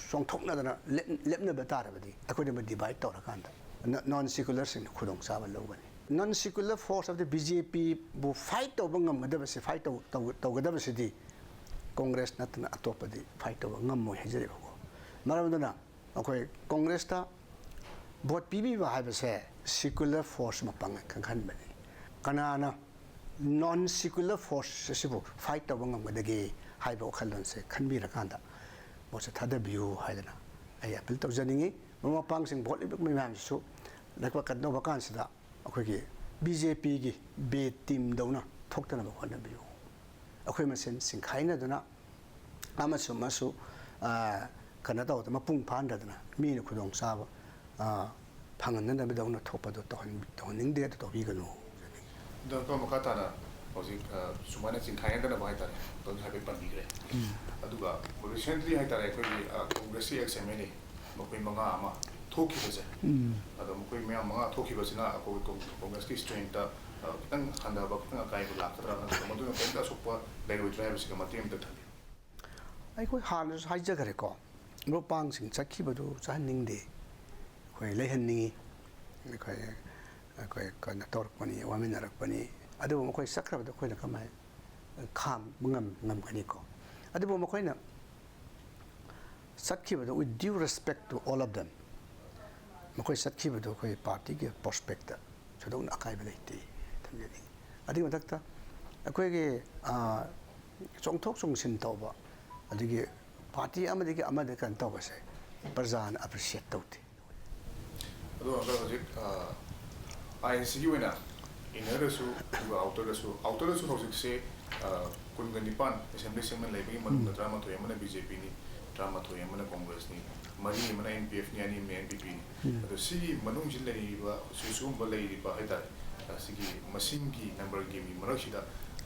ꯆꯣꯡꯊꯣꯛꯅꯗꯅ ꯂꯦꯞ- ꯂꯦꯞꯅꯕ ꯇꯥꯔꯕꯗꯤ ꯑꯩꯈꯣꯏꯅ ꯗꯤꯚꯥꯏꯠ ꯇꯧꯔꯀꯥꯟꯗ ꯅ- ꯅꯣꯟ ꯁꯤꯀꯨꯂꯔꯁꯤꯡꯅ ꯈꯨꯗꯣꯡꯆꯥꯕ ꯂꯧꯒꯅꯤ꯫ ꯅꯣꯟ ꯁꯤꯀꯨꯂꯔ ꯐꯣꯔꯁ ꯑꯃꯗꯤ ꯕꯤ ꯖꯦ ꯄꯤꯕꯨ ꯐꯥꯏꯠ ꯇꯧꯕ ꯉꯝꯒꯗꯕꯁꯤ, ꯐꯥꯏꯠ ꯇꯧ- ꯇꯧ- ꯇꯧꯒꯗꯕꯁꯤꯗꯤ ꯀꯣꯡꯒ꯭ꯔꯦꯁ ꯅꯠꯇꯅ ꯑꯇꯣꯞꯄꯗꯤ ꯐꯥꯏꯠ ꯇꯧꯕ ꯉꯝꯃꯣꯏ ꯍꯥꯏꯖꯔꯤꯕꯀꯣ꯫ ꯃꯔꯝ ꯑꯗꯨꯅ ꯑꯩꯈꯣꯏ ꯀꯣꯡꯒ꯭ꯔꯦꯁꯇ ꯚꯣꯠ ꯄꯤꯕꯤꯕ ꯍꯥꯏꯕꯁꯦ ꯁꯤꯀꯨꯂꯔ ꯐꯣꯔꯁ ꯃꯄꯥꯡꯒꯜ ꯀꯟꯈꯠꯍꯟꯕꯅꯤ꯫ ꯀꯅꯥꯅ ꯅꯣꯟ ꯁꯤꯀꯨꯂꯔ ꯐꯣꯔꯁ ꯑꯁꯤꯕꯨ ꯐꯥꯏꯠ ꯇꯧꯕ ꯉꯝꯒꯗꯒꯦ ꯍꯥꯏꯕ ꯋꯥꯈꯜꯂꯣꯟꯁꯦ ꯈꯟꯕꯤꯔꯀꯥꯟꯗ ꯚꯣꯠꯁꯦ ꯊꯥꯗꯕꯤꯌꯨ ꯍꯥꯏꯗꯅ ꯑꯩ ꯑꯄꯤꯜ ꯇꯧꯖꯅꯤꯡꯉꯤ꯫ ꯃꯔꯨꯞ ꯃꯄꯥꯡꯁꯤꯡ ꯚꯣꯠ ꯂꯦꯞꯄꯤꯕ ꯃꯌꯥꯝꯁꯤꯁꯨ ꯂꯩꯕꯥꯛ ꯀꯟꯗꯧꯕ ꯀꯥꯟꯁꯤꯗ ꯑꯩꯈꯣꯏꯒꯤ ꯕꯤ ꯖꯦ ꯄꯤꯒꯤ ꯕꯦ ꯇꯤꯝꯗꯧꯅ ꯊꯣꯛꯇꯅꯕ ꯍꯣꯠꯅꯕꯤꯌꯨ꯫ ꯑꯩꯈꯣꯏ ꯃꯁꯦꯟ ꯆꯤꯡꯈꯥꯏꯅꯗꯨꯅ ꯑꯃꯁꯨ ꯑꯃꯁꯨ, ꯑ, ꯀꯩꯅꯣ ꯇꯧꯗꯅ, ꯃꯄꯨꯡ ꯐꯥꯍꯟꯗꯗꯅ ꯃꯤꯅ ꯈꯨꯗꯣꯡꯆꯥꯕ, ꯑ, ꯐꯪꯍꯟꯅꯅꯕꯗꯧꯅ ꯊꯣꯛꯄꯗꯣ ꯇꯧꯍꯟ-, ꯇꯧꯍꯟꯅꯤꯡꯗꯦ, ꯑꯗꯨ ꯇꯧꯕꯤꯒꯅꯨ꯫ ꯗꯣꯛꯇꯔ, ꯃꯈꯥ ꯇꯥꯅ ꯍꯧꯖꯤꯛ, ꯑ, ꯁꯨꯃꯥꯏꯅ ꯆꯤꯡꯈꯥꯏꯅꯗꯅꯕ ꯍꯥꯏꯇꯥꯔꯦ, ꯗꯣꯛꯇꯔ ꯍꯥꯏꯐꯦꯠ ꯄꯟꯕꯤꯈ꯭ꯔꯦ꯫ ꯑꯗꯨꯒ ꯔꯤꯁꯦꯟꯠꯂꯤ ꯍꯥꯏꯇꯥꯔꯦ, ꯑꯩꯈꯣꯏꯒꯤ, ꯑ, ꯀꯣꯡꯒ꯭ꯔꯦꯁꯀꯤ ꯑꯦꯛꯁ ꯑꯦꯝ ꯑꯦꯜ ꯑꯦ ꯃꯈꯣꯏ ꯃꯉꯥ ꯑꯃ ꯊꯣꯛꯈꯤꯕꯁꯦ, ꯑꯗꯣ ꯃꯈꯣꯏ ꯃꯌꯥꯝ ꯃꯉꯥ ꯊꯣꯛꯈꯤꯕꯁꯤꯅ ꯑꯩꯈꯣꯏ ꯀꯣꯡ-, ꯀꯣꯡꯒ꯭ꯔꯦꯁꯀꯤ ꯁ꯭ꯇꯔꯦꯡꯇ, ꯑ, ꯈꯤꯇꯪ ꯍꯟꯊꯕ, ꯈꯤꯇꯪ ꯑꯀꯥꯏꯕ ꯂꯥꯛꯀꯗ꯭ꯔꯥ, ꯅꯠꯇ꯭ꯔꯒ ꯃꯗꯨꯅ ꯀꯔꯤꯝꯇ ꯑꯁꯣꯛꯄ ꯂꯩꯔꯣꯏꯗ꯭ꯔꯥ ꯍꯥꯏꯕꯁꯤꯒ ꯃꯇꯦꯛ ꯑꯃꯇ ꯊꯝꯕꯤꯌꯨ꯫ ꯑꯩꯈꯣꯏ ꯍꯥꯟꯅꯁꯨ ꯍꯥꯏꯖꯈ꯭ꯔꯦꯀꯣ, ꯃꯔꯨꯞ ꯃꯄꯥꯡꯁꯤꯡ ꯆꯠꯈꯤꯕꯗꯨ ꯆꯠꯍꯟꯅꯤꯡꯗꯦ꯫ ꯑꯩꯈꯣꯏ ꯂꯩꯍꯟꯅꯤꯡꯉꯤ꯫ ꯑꯩꯈꯣꯏ, ꯑꯩꯈꯣꯏ ꯀꯩꯅꯣ ꯇꯧꯔꯛꯄꯅꯤ, ꯋꯥꯃꯤꯟꯅꯔꯛꯄꯅꯤ꯫ ꯑꯗꯨꯕꯨ ꯃꯈꯣꯏ ꯆꯠꯈ꯭ꯔꯕꯗ ꯑꯩꯈꯣꯏꯅ ꯀꯃꯥꯏ ꯈꯥꯝꯕ ꯉꯝ-, ꯉꯝꯒꯅꯤꯀꯣ? ꯑꯗꯨꯕꯨ ꯃꯈꯣꯏꯅ ꯆꯠꯈꯤꯕꯗꯨ, with due respect to all of them, ꯃꯈꯣꯏ ꯆꯠꯈꯤꯕꯗꯨ ꯑꯩꯈꯣꯏ ꯄꯥꯔꯇꯤꯒꯤ ꯄ꯭ꯔꯣꯁꯄꯦꯛꯇ ꯊꯣꯏꯗꯣꯛꯅ ꯑꯀꯥꯏꯕ ꯂꯩꯇꯦ ꯊꯝꯖꯅꯤꯡꯉꯤ꯫ ꯑꯗꯨꯒꯤ ꯃꯊꯛꯇ ꯑꯩꯈꯣꯏꯒꯤ, ꯑ, ꯆꯣꯡꯊꯣꯛ ꯆꯣꯡꯁꯤꯟ ꯇꯧꯕ, ꯑꯗꯒꯤ ꯄꯥꯔꯇꯤ ꯑꯃꯗꯒꯤ ꯑꯃꯗ ꯀꯩꯅꯣ ꯇꯧꯕꯁꯦ ꯄ꯭ꯔꯖꯥꯅ ꯑꯦꯄ꯭ꯔꯤꯁꯤꯌꯦꯠ ꯇꯧꯗꯦ꯫ ꯑꯗꯣ ꯑꯪꯀꯜ, ꯍꯧꯖꯤꯛ, ꯑ, ꯑꯥꯏ ꯑꯦꯟ ꯁꯤꯒꯤ ꯑꯣꯏꯅ ꯏꯟꯅꯔꯗꯁꯨ ꯑꯗꯨꯒ ꯑꯥꯎꯇꯔꯗꯁꯨ, ꯑꯥꯎꯇꯔꯗꯁꯨ ꯍꯧꯖꯤꯛꯁꯦ, ꯑ, ꯀꯨꯟꯒ ꯅꯤꯄꯥꯟ ꯑꯦꯁꯦꯝꯕ꯭ꯂꯤ ꯁꯦꯒꯃꯦꯟ ꯂꯩꯕꯒꯤ ꯃꯅꯨꯡꯗ ꯎꯝ꯫ ꯇꯔꯥꯃꯥꯊꯣꯏ ꯑꯃꯅ ꯕꯤ ꯖꯦ ꯄꯤꯅꯤ, ꯇꯔꯥꯃꯥꯊꯣꯏ ꯑꯃꯅ ꯀꯣꯡꯒ꯭ꯔꯦꯁꯅꯤ, ꯃꯔꯤ ꯑꯃꯅ ꯑꯦꯟ ꯄꯤ ꯑꯦꯐꯅꯤ, ꯑꯅꯤ ꯑꯃꯅ ꯑꯦꯟ ꯄꯤ ꯄꯤꯅꯤ꯫ ꯎꯝ꯫ ꯑꯗꯣ ꯁꯤꯒꯤ ꯃꯅꯨꯡꯁꯤꯗ ꯂꯩꯔꯤꯕ, ꯁꯤ-, ꯁꯤꯒꯨꯝꯕ ꯂꯩꯔꯤꯕ ꯍꯥꯏꯇꯥꯔꯦ, ꯑ, ꯁꯤꯒꯤ ꯃꯁꯤꯡꯒꯤ ꯅꯝꯕꯔ ꯒꯦꯝꯒꯤ ꯃꯔꯛꯁꯤꯗ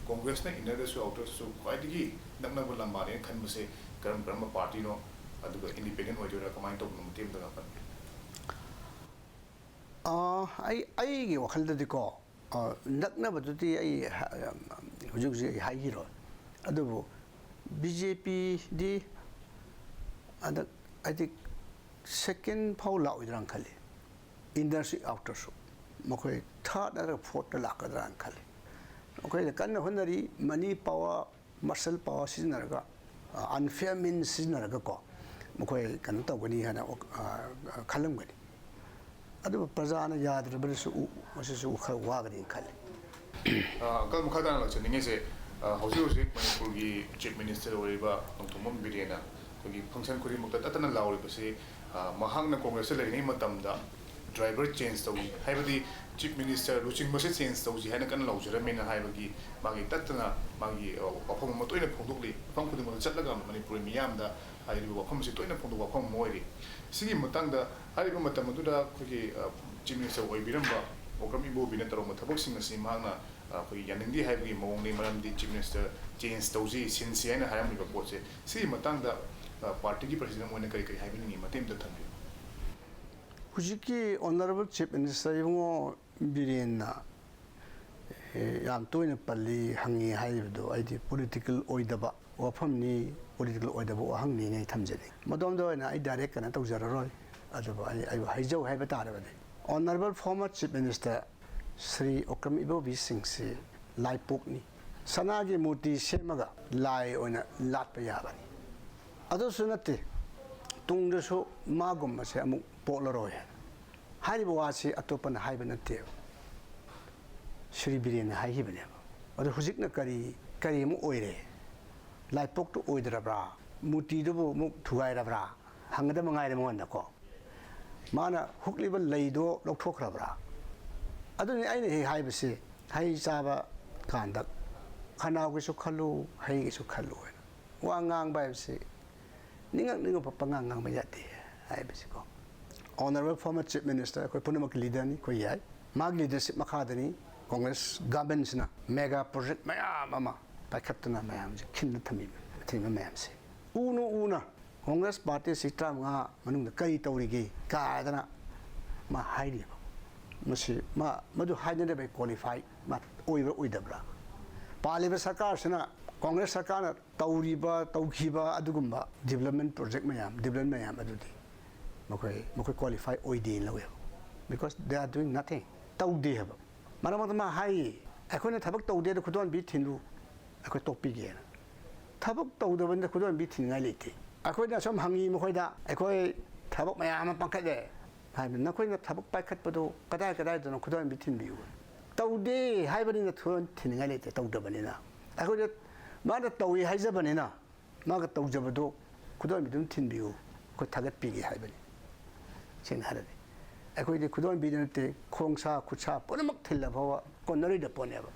ꯀꯣꯡꯒ꯭ꯔꯦꯁꯅ ꯏꯟꯅꯔꯗꯁꯨ ꯑꯥꯎꯇꯔꯗꯁꯨ ꯈ꯭ꯋꯥꯏꯗꯒꯤ ꯅꯛꯅꯕ ꯂꯝꯕꯥꯅꯦꯅ ꯈꯟꯕꯁꯦ ꯀꯔꯝ ꯀꯔꯝꯕ ꯄꯥꯔꯇꯤꯅꯣ? ꯑꯗꯨꯒ ꯏꯟꯗꯤꯄꯦꯟꯗꯦꯟ ꯑꯣꯏꯗꯣꯏꯔꯥ, ꯀꯃꯥꯏꯅ ꯇꯧꯕꯅꯣ, ꯃꯇꯦꯛ ꯑꯃꯇꯒ ꯍꯥꯏꯕꯤꯌꯨ꯫ ꯑꯥ, ꯑꯩ, ꯑꯩꯒꯤ ꯋꯥꯈꯜꯗꯗꯤꯀꯣ, ꯑꯥ, ꯅꯛꯅꯕꯗꯨꯗꯤ ꯑꯩ ꯍ-, ꯍꯧꯖꯤꯛ ꯍꯧꯖꯤꯛ ꯑꯩ ꯍꯥꯏꯈꯤꯔꯣꯏ꯫ ꯑꯗꯨꯕꯨ ꯕꯤ ꯖꯦ ꯄꯤꯗꯤ ꯍꯟꯗꯛ ꯍꯥꯏꯗꯤ ꯁꯦꯀꯦꯟ ꯐꯥꯎ ꯂꯥꯛꯑꯣꯏꯗ꯭ꯔꯥꯅ ꯈꯜꯂꯤ, ꯏꯟꯅꯔꯁꯨ ꯑꯥꯎꯇꯔꯁꯨ꯫ ꯃꯈꯣꯏ ꯊꯥꯔꯠ ꯅꯠꯇ꯭ꯔꯒ ꯐꯣꯔꯠꯇ ꯂꯥꯛꯀꯗ꯭ꯔꯥꯅ ꯈꯜꯂꯤ꯫ ꯃꯈꯣꯏꯅ ꯀꯟꯅ ꯍꯣꯠꯅꯔꯤ, ꯃꯅꯤ ꯄꯥꯋꯔ, ꯃꯁꯜ ꯄꯥꯋꯔ ꯁꯤꯖꯤꯟꯅꯔꯒ, ꯑꯟꯐꯤꯌꯔ ꯃꯤꯟ ꯁꯤꯖꯤꯟꯅꯔꯒꯀꯣ, ꯃꯈꯣꯏ ꯀꯩꯅꯣ ꯇꯧꯒꯅꯤ ꯍꯥꯏꯅ, ꯑ, ꯈꯜꯂꯝꯒꯅꯤ꯫ ꯑꯗꯨꯕꯨ ꯄ꯭ꯔꯖꯥꯅ ꯌꯥꯗ꯭ꯔꯕꯗꯁꯨ ꯎ-, ꯃꯁꯤꯁꯨ ꯈꯔ ꯋꯥꯒꯅꯤ ꯈꯜꯂꯤ꯫ ꯑ, ꯑꯪꯀꯜ, ꯃꯈꯥ ꯇꯥꯅ ꯂꯥꯛꯆꯅꯤꯡꯉꯤꯁꯦ, ꯑ, ꯍꯧꯖꯤꯛ ꯍꯧꯖꯤꯛ ꯃꯅꯤꯄꯨꯔꯒꯤ ꯆꯤꯐ ꯃꯤꯅꯤꯁꯇꯔ ꯑꯣꯏꯔꯤꯕ ꯅꯣꯡꯊꯣꯝꯕꯝ ꯕꯤꯔꯦꯟꯅ ꯑꯩꯈꯣꯏꯒꯤ ꯐꯪꯁꯟ ꯈꯨꯗꯤꯡꯃꯛꯇ ꯇꯠꯇꯅ ꯂꯥꯎꯔꯤꯕꯁꯤ, ꯑ, ꯃꯍꯥꯛꯅ ꯀꯣꯡꯒ꯭ꯔꯦꯁꯇ ꯂꯩꯔꯤꯉꯩ ꯃꯇꯝꯗ ꯗ꯭ꯔꯥꯏꯚꯔ ꯆꯦꯟꯖ ꯇꯧꯏ, ꯍꯥꯏꯕꯗꯤ ꯆꯤꯐ ꯃꯤꯅꯤꯁꯇꯔ ꯂꯨꯆꯤꯡꯕꯁꯦ ꯆꯦꯟꯖ ꯇꯧꯁꯤ ꯍꯥꯏꯅ ꯀꯟꯅ ꯂꯥꯎꯖꯔꯝꯃꯦꯅ ꯍꯥꯏꯕꯒꯤ ꯃꯥꯒꯤ ꯇꯠꯇꯅ ꯃꯥꯒꯤ, ꯑ, ꯋꯥꯐꯝ ꯑꯃ ꯇꯣꯏꯅ ꯐꯣꯡꯗꯣꯛꯂꯤ꯫ ꯃꯐꯝ ꯈꯨꯗꯤꯡꯃꯛꯇ ꯆꯠꯂꯒ ꯃꯅꯤꯄꯨꯔꯤ ꯃꯤꯌꯥꯝꯗ ꯍꯥꯏꯔꯤꯕ ꯋꯥꯐꯝꯁꯤ ꯇꯣꯏꯅ ꯐꯣꯡꯗꯣꯛꯄ ꯋꯥꯐꯝ ꯑꯃ ꯑꯣꯏꯔꯤ꯫ ꯁꯤꯒꯤ ꯃꯇꯥꯡꯗ ꯍꯥꯏꯔꯤꯕ ꯃꯇꯝ ꯑꯗꯨꯗ ꯑꯩꯈꯣꯏꯒꯤ, ꯑ, ꯆꯤꯐ ꯃꯤꯅꯤꯁꯇꯔ ꯑꯣꯏꯕꯤꯔꯝꯕ ꯑꯣꯀ꯭ꯔꯝ ꯏꯕꯣꯕꯤꯅ ꯇꯧꯔꯝꯕ ꯊꯕꯛꯁꯤꯡ ꯑꯁꯤ ꯃꯍꯥꯛꯅ, ꯑ, ꯑꯩꯈꯣꯏꯒꯤ ꯌꯥꯅꯤꯡꯗꯦ ꯍꯥꯏꯕꯒꯤ ꯃꯑꯣꯡꯅꯤ, ꯃꯔꯝꯗꯤ ꯆꯤꯐ ꯃꯤꯅꯤꯁꯇꯔ ꯆꯦꯟꯖ ꯇꯧꯁꯤ, ꯁꯤꯟꯁꯤ ꯍꯥꯏꯅ ꯍꯥꯏꯔꯝꯂꯤꯕ ꯄꯣꯠꯁꯦ꯫ ꯁꯤꯒꯤ ꯃꯇꯥꯡꯗ, ꯑ, ꯄꯥꯔꯇꯤꯒꯤ ꯄ꯭ꯔꯁꯤꯗꯦꯟ ꯑꯃ ꯑꯣꯏꯅ ꯀꯔꯤ ꯀꯔꯤ ꯍꯥꯏꯕꯤꯅꯤꯡꯉꯤ, ꯃꯇꯦꯛ ꯑꯝꯇ ꯊꯝꯕꯤꯌꯨ꯫ ꯍꯧꯖꯤꯛꯀꯤ ꯑꯣꯅꯔꯦꯕꯜ ꯆꯤꯐ ꯃꯤꯅꯤꯁꯇꯔ ꯏꯕꯨꯡꯉꯣ ꯕꯤꯔꯦꯟꯅ, ꯑꯦ, ꯌꯥꯝ ꯇꯣꯏꯅ ꯄꯜꯂꯤ, ꯍꯪꯉꯤ ꯍꯥꯏꯔꯤꯕꯗꯣ ꯑꯩꯗꯤ ꯄꯣꯂꯤꯇꯤꯀꯦꯜ ꯑꯣꯏꯗꯕ ꯋꯥꯐꯝꯅꯤ, ꯄꯣꯂꯤꯇꯤꯀꯦꯜ ꯑꯣꯏꯗꯕ ꯋꯥꯍꯪꯅꯤꯅ ꯑꯩ ꯊꯝꯖꯅꯤꯡꯏ꯫ ꯃꯗꯣꯝꯗ ꯑꯣꯏꯅ ꯑꯩ ꯗꯥꯏꯔꯦꯛ ꯀꯩꯅꯣ ꯇꯧꯖꯔꯔꯣꯏ꯫ ꯑꯗꯨꯕꯨ ꯑꯩ, ꯑꯩꯕꯨ ꯍꯥꯏꯖꯧ ꯍꯥꯏꯕ ꯇꯥꯔꯕꯗꯤ, honourable former chief minister Shri Okram Ibobi ꯁꯤꯡꯁꯤ ꯂꯥꯏꯄꯣꯛꯅꯤ, ꯁꯅꯥꯒꯤ ꯃꯨꯔꯇꯤ ꯁꯦꯝꯃꯒ ꯂꯥꯏ ꯑꯣꯏꯅ ꯂꯥꯠꯄ ꯌꯥꯕꯅꯤ꯫ ꯑꯗꯨꯁꯨ ꯅꯠꯇꯦ, ꯇꯨꯡꯗꯁꯨ ꯃꯥꯒꯨꯝꯕꯁꯦ ꯑꯃꯨꯛ ꯄꯣꯛꯂꯔꯣꯏ ꯍꯥꯏꯅ꯫ ꯍꯥꯏꯔꯤꯕ ꯋꯥꯁꯤ ꯑꯇꯣꯞꯄꯅ ꯍꯥꯏꯕ ꯅꯠꯇꯦꯕ, ꯁ꯭ꯔꯤ ꯕꯤꯔꯦꯟꯅ ꯍꯥꯏꯈꯤꯕꯅꯦꯕ꯫ ꯑꯗꯨ ꯍꯧꯖꯤꯛꯅ ꯀꯔꯤ, ꯀꯔꯤ ꯑꯃꯨꯛ ꯑꯣꯏꯔꯦ? ꯂꯥꯏꯄꯣꯛꯇꯨ ꯑꯣꯏꯗ꯭ꯔꯕ꯭ꯔꯥ? ꯃꯨꯔꯇꯤꯗꯨꯕꯨ ꯑꯃꯨꯛ ꯊꯨꯒꯥꯏꯔꯕ꯭ꯔꯥ? ꯍꯪꯒꯗꯕ ꯉꯥꯏꯔꯦ ꯃꯉꯣꯟꯗꯀꯣ꯫ ꯃꯥꯅ ꯍꯨꯛꯂꯤꯕ ꯂꯩꯗꯣ ꯂꯧꯊꯣꯛꯈ꯭ꯔꯕ꯭ꯔꯥ? ꯑꯗꯨꯅꯤ ꯑꯩꯅ ꯍꯦꯛ ꯍꯥꯏꯕꯁꯦ, ꯍꯩ ꯆꯥꯕ ꯀꯥꯟꯗ ꯈꯅꯥꯎꯒꯤꯁꯨ ꯈꯜꯂꯨ, ꯍꯩꯒꯤꯁꯨ ꯈꯜꯂꯨ ꯍꯥꯏꯅ꯫ ꯋꯥ ꯉꯥꯡꯕ ꯍꯥꯏꯕꯁꯤ ꯅꯤꯡꯉꯛ ꯅꯤꯡꯉꯛꯄ ꯄꯉꯥꯡ ꯉꯥꯡꯕ ꯌꯥꯗꯦ ꯍꯥꯏꯕꯁꯤꯀꯣ꯫ ꯑꯣꯅꯔꯦꯕꯜ ꯐꯣꯔꯃꯔ ꯆꯤꯐ ꯃꯤꯅꯤꯁꯇꯔ ꯑꯩꯈꯣꯏ ꯄꯨꯝꯅꯃꯛꯀꯤ ꯂꯤꯗꯔꯅꯤ, ꯑꯩꯈꯣꯏ ꯌꯥꯏ꯫ ꯃꯥꯒꯤ ꯂꯤꯗꯔꯁꯤꯞ ꯃꯈꯥꯗꯅꯤ ꯀꯣꯡꯒ꯭ꯔꯦꯁ ꯒꯚꯔꯟꯃꯦꯟꯁꯤꯅ ꯃꯦꯒꯥ ꯄ꯭ꯔꯣꯖꯦꯛ ꯃꯌꯥꯝ ꯑꯃ ꯄꯥꯏꯈꯠꯇꯅ ꯃꯌꯥꯝꯁꯦ ꯈꯤꯟꯅ ꯊꯝꯃꯤꯕ, ꯊꯝꯃꯤꯕ ꯃꯌꯥꯝꯁꯦ꯫ ꯎꯅ ꯎꯅ ꯀꯣꯡꯒ꯭ꯔꯦꯁ ꯄꯥꯔꯇꯤ ꯆꯍꯤ ꯇꯔꯥꯃꯉꯥ ꯃꯅꯨꯡꯗ ꯀꯔꯤ ꯇꯧꯔꯤꯒꯦ ꯀꯥꯏꯗꯅ ꯃꯥ ꯍꯥꯏꯔꯤꯕ꯫ ꯃꯁꯤ ꯃꯥ ꯃꯗꯨ ꯍꯥꯏꯅꯅꯕ ꯀ꯭ꯋꯥꯂꯤꯐꯥꯏ ꯃꯥ ꯑꯣꯏꯕ꯭ꯔꯥ ꯑꯣꯏꯗꯕ꯭ꯔꯥ? ꯄꯥꯜꯂꯤꯕ ꯁꯔꯀꯥꯔꯁꯤꯅ ꯀꯣꯡꯒ꯭ꯔꯦꯁ ꯁꯔꯀꯥꯔꯅ ꯇꯧꯔꯤꯕ, ꯇꯧꯈꯤꯕ ꯑꯗꯨꯒꯨꯝꯕ development project ꯃꯌꯥꯝ, development ꯃꯌꯥꯝ ꯑꯗꯨꯗꯤ ꯃꯈꯣꯏ, ꯃꯈꯣꯏ qualify ꯑꯣꯏꯗꯦꯅ ꯂꯧꯋꯦꯕ, because they are doing nothing. ꯇꯧꯗꯦ ꯍꯥꯏꯕ꯫ ꯃꯔꯛ ꯃꯔꯛꯇ ꯃꯥ ꯍꯥꯏꯌꯦ, "ꯑꯩꯈꯣꯏꯅ ꯊꯕꯛ ꯇꯧꯗꯦꯗ ꯈꯨꯗꯣꯜꯕꯤ ꯊꯤꯜꯂꯨ, ꯑꯩꯈꯣꯏ ꯇꯣꯛꯄꯤꯒꯦꯅ"꯫ ꯊꯕꯛ ꯇꯧꯗꯕꯅꯤꯅ ꯈꯨꯗꯣꯜꯕꯤ ꯊꯤꯟꯅꯤꯡꯉꯥꯏ ꯂꯩꯇꯦ꯫ ꯑꯩꯈꯣꯏꯅ ꯁꯨꯝ ꯍꯪꯉꯤ ꯃꯈꯣꯏꯗ, "ꯑꯩꯈꯣꯏ ꯊꯕꯛ ꯃꯌꯥꯝ ꯑꯃ ꯄꯥꯡꯈꯠꯂꯦ" ꯍꯥꯏꯕ, "ꯅꯈꯣꯏꯅ ꯊꯕꯛ ꯄꯥꯏꯈꯠꯄꯗꯨ ꯀꯗꯥꯏ ꯀꯗꯥꯏꯗꯅꯣ ꯈꯨꯗꯣꯜꯕꯤ ꯊꯤꯟꯕꯤꯌꯨ"꯫ ꯇꯧꯗꯦ ꯍꯥꯏꯕꯅꯤꯅ ꯈꯨꯗꯣꯜ ꯊꯤꯟꯅꯤꯡꯉꯥꯏ ꯂꯩꯇꯦ, ꯇꯧꯗꯕꯅꯤꯅ꯫ ꯑꯩꯈꯣꯏꯗ ꯃꯥꯅ ꯇꯧꯏ ꯍꯥꯏꯖꯕꯅꯤꯅ ꯃꯥꯒ ꯇꯧꯖꯕꯗꯨ ꯈꯨꯗꯣꯜꯕꯤꯗꯨ ꯑꯗꯨꯝ ꯊꯤꯟꯕꯤꯌꯨ, ꯑꯩꯈꯣꯏ ꯊꯥꯒꯠꯄꯤꯒꯦ ꯍꯥꯏꯕꯅꯤ꯫ ꯁꯦꯡꯅ ꯍꯥꯏꯔꯗꯤ ꯑꯩꯈꯣꯏꯗꯤ ꯈꯨꯗꯣꯜꯕꯤꯗ ꯅꯠꯇꯦ, ꯈꯣꯡ ꯁꯥ ꯈꯨꯠ ꯁꯥ ꯄꯨꯝꯅꯃꯛ ꯊꯤꯜꯂ ꯐꯥꯎꯕ ꯀꯣꯟꯅꯔꯣꯏꯗ ꯄꯣꯠꯅꯦꯕ꯫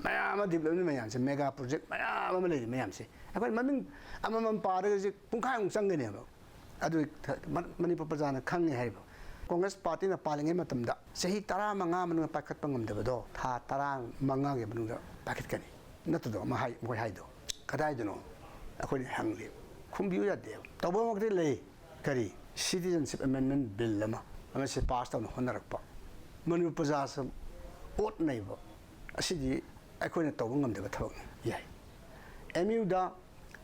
ꯃꯌꯥꯝ ꯑꯃ development ꯃꯌꯥꯝꯁꯦ, mega project ꯃꯌꯥꯝ ꯑꯃ ꯂꯩꯔꯤ ꯃꯌꯥꯝꯁꯦ, ꯑꯩꯈꯣꯏ ꯃꯃꯤꯡ ꯑꯃꯃꯝ ꯄꯥꯔꯒ ꯍꯧꯖꯤꯛ ꯄꯨꯡꯈꯥꯏꯃꯨꯛ ꯆꯪꯒꯅꯦꯕ꯫ ꯑꯗꯨ ꯊ-, ꯃ-, ꯃꯅꯤꯄꯨꯔ ꯄ꯭ꯔꯖꯥꯅ ꯈꯪꯉꯦ ꯍꯥꯏꯔꯤꯕ꯫ ꯀꯣꯡꯒ꯭ꯔꯦꯁ ꯄꯥꯔꯇꯤꯅ ꯄꯥꯜꯂꯤꯉꯩ ꯃꯇꯝꯗ ꯆꯍꯤ ꯇꯔꯥꯃꯉꯥ ꯃꯅꯨꯡꯗ ꯄꯥꯏꯈꯠꯄ ꯉꯝꯗꯕꯗꯣ ꯊꯥ ꯇꯔꯥꯃꯉꯥꯒꯤ ꯃꯅꯨꯡꯗ ꯄꯥꯏꯈꯠꯀꯅꯤ꯫ ꯅꯠꯇꯗꯣ ꯑꯃ ꯍꯥꯏ, ꯃꯈꯣꯏ ꯍꯥꯏꯗꯣ꯫ ꯀꯗꯥꯏꯗꯅꯣ? ꯑꯩꯈꯣꯏꯅ ꯍꯪꯂꯤ꯫ ꯈꯨꯝꯕꯤꯌꯨ ꯌꯥꯗꯦꯕ꯫ ꯇꯧꯕꯃꯛꯇꯤ ꯂꯩ꯫ ꯀꯔꯤ? Citizenship Amendment Bill ꯑꯃ, ꯑꯃꯁꯦ pass ꯇꯧꯅ ꯍꯣꯠꯅꯔꯛꯄ꯫ ꯃꯅꯤꯄꯨꯔ ꯄ꯭ꯔꯖꯥꯁꯨ ꯑꯣꯠ ꯅꯩꯕ꯫ ꯑꯁꯤꯗꯤ ꯑꯩꯈꯣꯏꯅ ꯇꯧꯕ ꯉꯝꯗꯕ ꯊꯕꯛꯅꯤ꯫ ꯌꯥꯏ꯫ ꯑꯦꯝ ꯌꯨꯗ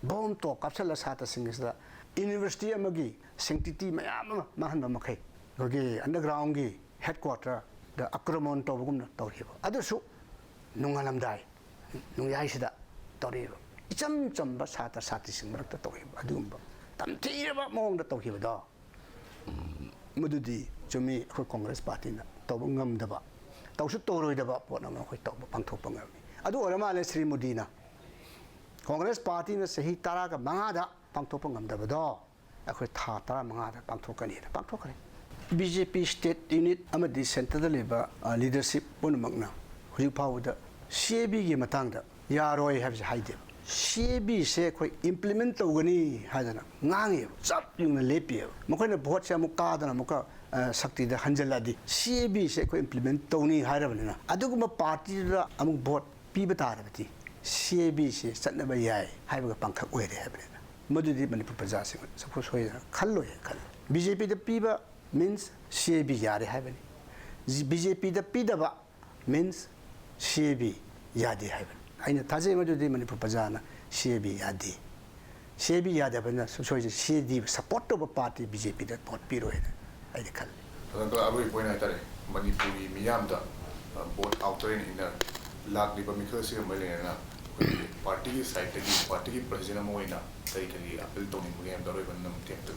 bomb ꯇꯣꯞ ꯀꯥꯞꯁꯤꯜꯂ ꯁꯥꯇ꯭ꯔꯁꯤꯡ ꯑꯁꯤꯗ university ꯑꯃꯒꯤ sanctity ꯃꯌꯥꯝ ꯑꯃ ꯃꯥꯡꯍꯟꯕ ꯃꯈꯩ ꯑꯩꯈꯣꯏꯒꯤ underground ꯒꯤ headquarter ꯗ ꯑꯀ꯭ꯔꯃꯟ ꯇꯧꯕꯒꯨꯝꯅ ꯇꯧꯔꯤꯕ꯫ ꯑꯗꯨꯁꯨ ꯅꯣꯡꯉꯥꯜꯂꯝꯗꯥꯏ, ꯅꯣꯡꯌꯥꯏꯁꯤꯗ ꯇꯧꯔꯤꯕ꯫ ꯏꯆꯝ ꯆꯝꯕ ꯁꯥꯇ꯭ꯔ ꯁꯥꯇ꯭ꯔꯤꯁꯤꯡ ꯃꯔꯛꯇ ꯇꯧꯔꯤꯕ ꯑꯗꯨꯒꯨꯝꯕ ꯇꯝꯊꯤꯔꯕ ꯃꯑꯣꯡꯗ ꯇꯧꯈꯤꯕꯗꯣ, ꯎꯝ, ꯃꯗꯨꯗꯤ ꯆꯨꯝꯃꯤ, ꯑꯩꯈꯣꯏ ꯀꯣꯡꯒ꯭ꯔꯦꯁ ꯄꯥꯔꯇꯤꯅ ꯇꯧꯕ ꯉꯝꯗꯕ, ꯇꯧꯁꯨ ꯇꯧꯔꯣꯏꯗꯕ ꯄꯣꯠ ꯑꯃ ꯑꯩꯈꯣꯏ ꯇꯧꯕ, ꯄꯥꯡꯊꯣꯛꯄ ꯉꯝꯃꯤ꯫ ꯑꯗꯨ ꯑꯣꯏꯔ ꯃꯥꯜꯂꯦ ꯁ꯭ꯔꯤ ꯃꯣꯗꯤꯅ, ꯀꯣꯡꯒ꯭ꯔꯦꯁ ꯄꯥꯔꯇꯤꯅ ꯆꯍꯤ ꯇꯔꯥꯒ ꯃꯉꯥꯗ ꯄꯥꯡꯊꯣꯛꯄ ꯉꯝꯗꯕꯗꯣ ꯑꯩꯈꯣꯏ ꯊꯥ ꯇꯔꯥꯃꯉꯥꯗ ꯄꯥꯡꯊꯣꯛꯀꯅꯤꯅ ꯄꯥꯡꯊꯣꯛꯈ꯭ꯔꯦ꯫ ꯕꯤ ꯖꯦ ꯄꯤ state unit ꯑꯃꯗꯤ centre ꯗ ꯂꯩꯕ, ꯑ, leadership ꯄꯨꯝꯅꯃꯛꯅ ꯍꯧꯖꯤꯛ ꯐꯥꯎꯕꯗ ꯁꯤ ꯑꯦ ꯕꯤꯒꯤ ꯃꯇꯥꯡꯗ ꯌꯥꯔꯣꯏ ꯍꯥꯏꯕꯁꯦ ꯍꯥꯏꯗꯦꯕ꯫ ꯁꯤ ꯑꯦ ꯕꯤꯁꯦ ꯑꯩꯈꯣꯏ implement ꯇꯧꯒꯅꯤ ꯍꯥꯏꯗꯅ ꯉꯥꯡꯉꯦꯕ, ꯆꯞ ꯌꯨꯡꯅ ꯂꯦꯞꯄꯤꯑꯕ꯫ ꯃꯈꯣꯏꯅ ꯚꯣꯠꯁꯦ ꯑꯃꯨꯛ ꯀꯥꯗꯅ ꯑꯃꯨꯛꯀ, ꯑ, ꯁꯛꯇꯤꯗ ꯍꯟꯖꯜꯂꯛꯑꯗꯤ ꯁꯤ ꯑꯦ ꯕꯤꯁꯦ ꯑꯩꯈꯣꯏ implement ꯇꯧꯅꯤ ꯍꯥꯏꯔꯕꯅꯤꯅ ꯑꯗꯨꯒꯨꯝꯕ ꯄꯥꯔꯇꯤꯗꯨꯗ ꯑꯃꯨꯛ ꯚꯣꯠ ꯄꯤꯕ ꯇꯥꯔꯕꯗꯤ ꯁꯤ ꯑꯦ ꯕꯤꯁꯦ ꯆꯠꯅꯕ ꯌꯥꯏ ꯍꯥꯏꯕꯒ ꯄꯥꯡꯈꯛ ꯑꯣꯏꯔꯦ ꯍꯥꯏꯕꯅꯤꯅ꯫ ꯃꯗꯨꯗꯤ ꯃꯅꯤꯄꯨꯔ ꯄ꯭ꯔꯖꯥꯁꯤꯡ ꯁꯣꯏꯗꯅ ꯈꯜꯂꯣꯏ ꯍꯥꯏꯅ ꯈꯜꯂꯤ꯫ ꯕꯤ ꯖꯦ ꯄꯤꯗ ꯄꯤꯕ means ꯁꯤ ꯑꯦ ꯕꯤ ꯌꯥꯔꯦ ꯍꯥꯏꯕꯅꯤ꯫ ꯕꯤ ꯖꯦ ꯄꯤꯗ ꯄꯤꯗꯕ means ꯁꯤ ꯑꯦ ꯕꯤ ꯌꯥꯗꯦ ꯍꯥꯏꯕꯅꯤ꯫ ꯑꯩꯅ ꯊꯥꯖꯩ ꯃꯗꯨꯗꯤ ꯃꯅꯤꯄꯨꯔ ꯄ꯭ꯔꯖꯥꯅ ꯁꯤ ꯑꯦ ꯕꯤ ꯌꯥꯗꯦ, ꯁꯤ ꯑꯦ ꯕꯤ ꯌꯥꯗꯕꯅ ꯁꯨꯡꯁꯣꯏ ꯁꯤ ꯑꯦ ꯗꯤ ꯁꯄꯣꯔꯠ ꯇꯧꯕ ꯄꯥꯔꯇꯤ ꯕꯤ ꯖꯦ ꯄꯤꯗ ꯚꯣꯠ ꯄꯤꯔꯣꯏꯅ ꯑꯩꯅ ꯈꯜꯂꯤ꯫ ꯑꯗꯨꯒ ꯑꯔꯣꯏꯕ ꯑꯣꯏꯅ ꯍꯥꯏꯇꯥꯔꯦ, ꯃꯅꯤꯄꯨꯔꯒꯤ ꯃꯤꯌꯥꯝꯗ ꯕꯣꯠ ꯑꯥꯎꯇꯔ ꯑꯦꯟ ꯏꯟꯅꯔ ꯂꯥꯛꯂꯤꯕ ꯃꯤꯈꯜꯁꯤꯒ ꯃꯔꯤ ꯂꯩꯅꯅ ꯑꯩꯈꯣꯏꯒꯤ ꯄꯥꯔꯇꯤꯒꯤ ꯁꯥꯏꯠꯇꯒꯤ, ꯄꯥꯔꯇꯤꯒꯤ ꯄ꯭ꯔꯁꯤꯗꯦꯟ ꯑꯃ ꯑꯣꯏꯅ ꯀꯔꯤ ꯀꯔꯤ ꯑꯄꯤꯜ ꯇꯧꯅꯤꯡꯕꯒꯦ ꯍꯥꯏꯕꯗ ꯑꯔꯣꯏꯕ ꯅꯝ ꯇꯦꯛꯇ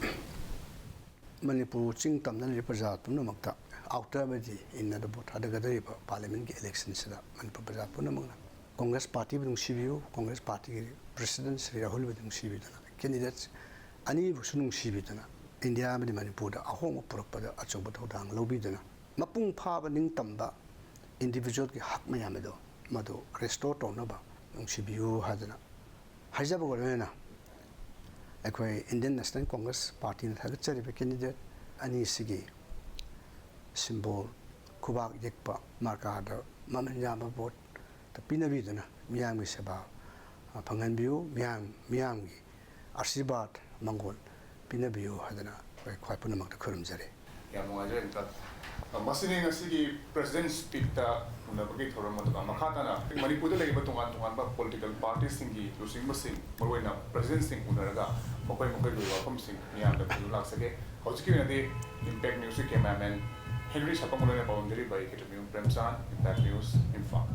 ꯃꯅꯤꯄꯨꯔ ꯆꯤꯡ ꯇꯝꯗ ꯂꯩꯔꯤꯕ ꯄ꯭ꯔꯖꯥ ꯄꯨꯝꯅꯃꯛꯇ ꯑꯥꯎꯇꯔ ꯑꯃꯗꯤ ꯏꯟꯅꯔꯗ ꯚꯣꯠ ꯊꯥꯗꯒꯗꯧꯔꯤꯕ ꯄꯥꯔꯂꯤꯌꯥꯃꯦꯟꯒꯤ ꯏꯂꯦꯛꯁꯟꯁꯤꯗ ꯃꯅꯤꯄꯨꯔ ꯄ꯭ꯔꯖꯥ ꯄꯨꯝꯅꯃꯛꯅ ꯀꯣꯡꯒ꯭ꯔꯦꯁ ꯄꯥꯔꯇꯤꯕꯨ ꯅꯨꯡꯁꯤꯕꯤꯌꯨ, ꯀꯣꯡꯒ꯭ꯔꯦꯁ ꯄꯥꯔꯇꯤꯒꯤ ꯄ꯭ꯔꯁꯤꯗꯦꯟ ꯁ꯭ꯔꯤ ꯔꯥꯍꯨꯜꯕꯨ ꯅꯨꯡꯁꯤꯕꯤꯗꯨꯅ, ꯀꯦꯟꯗꯤꯗꯦꯠ ꯑꯅꯤꯕꯨꯁꯨ ꯅꯨꯡꯁꯤꯕꯤꯗꯨꯅ ꯏꯟꯗꯤꯌꯥ ꯑꯃꯗꯤ ꯃꯅꯤꯄꯨꯔꯗ ꯑꯍꯣꯡꯕ ꯄꯨꯔꯛꯄꯗ ꯑꯆꯧꯕ ꯊꯧꯗꯥꯡ ꯂꯧꯕꯤꯗꯨꯅ ꯃꯄꯨꯡ ꯐꯥꯕ ꯅꯤꯡꯇꯝꯕ ꯏꯟꯗꯤꯚꯤꯖꯨꯋꯦꯜꯒꯤ ꯍꯛ ꯃꯌꯥꯝ ꯑꯗꯣ ꯃꯗꯨ ꯔꯦꯁꯇꯣꯔ ꯇꯧꯅꯕ ꯅꯨꯡꯁꯤꯕꯤꯌꯨ ꯍꯥꯏꯗꯅ ꯍꯥꯏꯖꯕꯒ ꯂꯣꯏꯅꯅ ꯑꯩꯈꯣꯏ ꯏꯟꯗꯤꯌꯟ ꯅꯦꯁꯅꯦꯜ ꯀꯣꯡꯒ꯭ꯔꯦꯁ ꯄꯥꯔꯇꯤꯅ ꯊꯥꯒꯠꯆꯔꯤꯕ ꯀꯦꯟꯗꯤꯗꯦꯠ ꯑꯅꯤꯁꯤꯒꯤ ꯁꯤꯝꯕꯣꯜ ꯈꯨꯕꯥꯛ ꯌꯦꯛꯄ ꯃꯥꯔꯀꯥꯗ ꯃꯃꯜ ꯌꯥꯝꯕ ꯚꯣꯠꯇ ꯄꯤꯅꯕꯤꯗꯨꯅ ꯃꯤꯌꯥꯝꯒꯤ ꯁꯦꯕꯥ ꯐꯪꯍꯟꯕꯤꯌꯨ, ꯃꯤꯌꯥꯝ ꯃꯤꯌꯥꯝꯒꯤ ꯑꯥꯁꯤꯔꯕꯥꯗ ꯃꯪꯒꯣꯜ ꯄꯤꯅꯕꯤꯌꯨ ꯍꯥꯏꯗꯅ ꯑꯩꯈꯣꯏ ꯈ꯭ꯋꯥꯏ ꯄꯨꯝꯅꯃꯛꯇ ꯈꯨꯔꯨꯝꯖꯔꯤ꯫ ꯌꯥꯝ ꯅꯨꯡꯉꯥꯏꯖꯔꯦ ꯑꯪꯀꯜ꯫ ꯃꯁꯤꯅꯤ ꯉꯁꯤꯒꯤ ꯄ꯭ꯔꯁꯤꯗꯦꯟ ꯁ꯭ꯄꯤꯠꯇ ꯎꯅꯕꯒꯤ ꯊꯧꯔꯝ꯫ ꯑꯗꯨꯒ ꯃꯈꯥ ꯇꯥꯅ ꯃꯅꯤꯄꯨꯔꯗ ꯂꯩꯔꯤꯕ ꯇꯣꯉꯥꯟ ꯇꯣꯉꯥꯟꯕ ꯄꯣꯂꯤꯇꯤꯀꯦꯜ ꯄꯥꯔꯇꯤꯁꯤꯡꯒꯤ ꯂꯨꯆꯤꯡꯕꯁꯤꯡ, ꯃꯔꯨꯑꯣꯏꯅ ꯄ꯭ꯔꯁꯤꯗꯦꯟꯁꯤꯡ ꯎꯅꯔꯒ ꯃꯈꯣꯏ ꯃꯈꯣꯏꯒꯤ ꯋꯥꯐꯝꯁꯤꯡ ꯃꯤꯌꯥꯝꯗ ꯄꯨꯗꯨꯅ ꯂꯥꯛꯆꯒꯦ꯫ ꯍꯧꯖꯤꯛꯀꯤ ꯑꯣꯏꯅꯗꯤ ꯏꯝꯄꯦꯛ ꯅ꯭ꯌꯨꯁꯀꯤ ꯀꯦꯃꯦꯔꯥꯃꯦꯟ ꯍꯦꯅꯔꯤ ꯁꯥꯄꯝꯒ ꯂꯣꯏꯅꯅ ꯄꯥꯎꯗꯝꯖꯔꯤꯕ ꯑꯩ ꯀꯦꯇ꯭ꯔꯃꯤꯌꯨ ꯄ꯭ꯔꯦꯝꯆꯥꯟ, ꯏꯝꯄꯦꯛ ꯅ꯭ꯌꯨꯁ, ꯏꯝꯐꯥꯜ꯫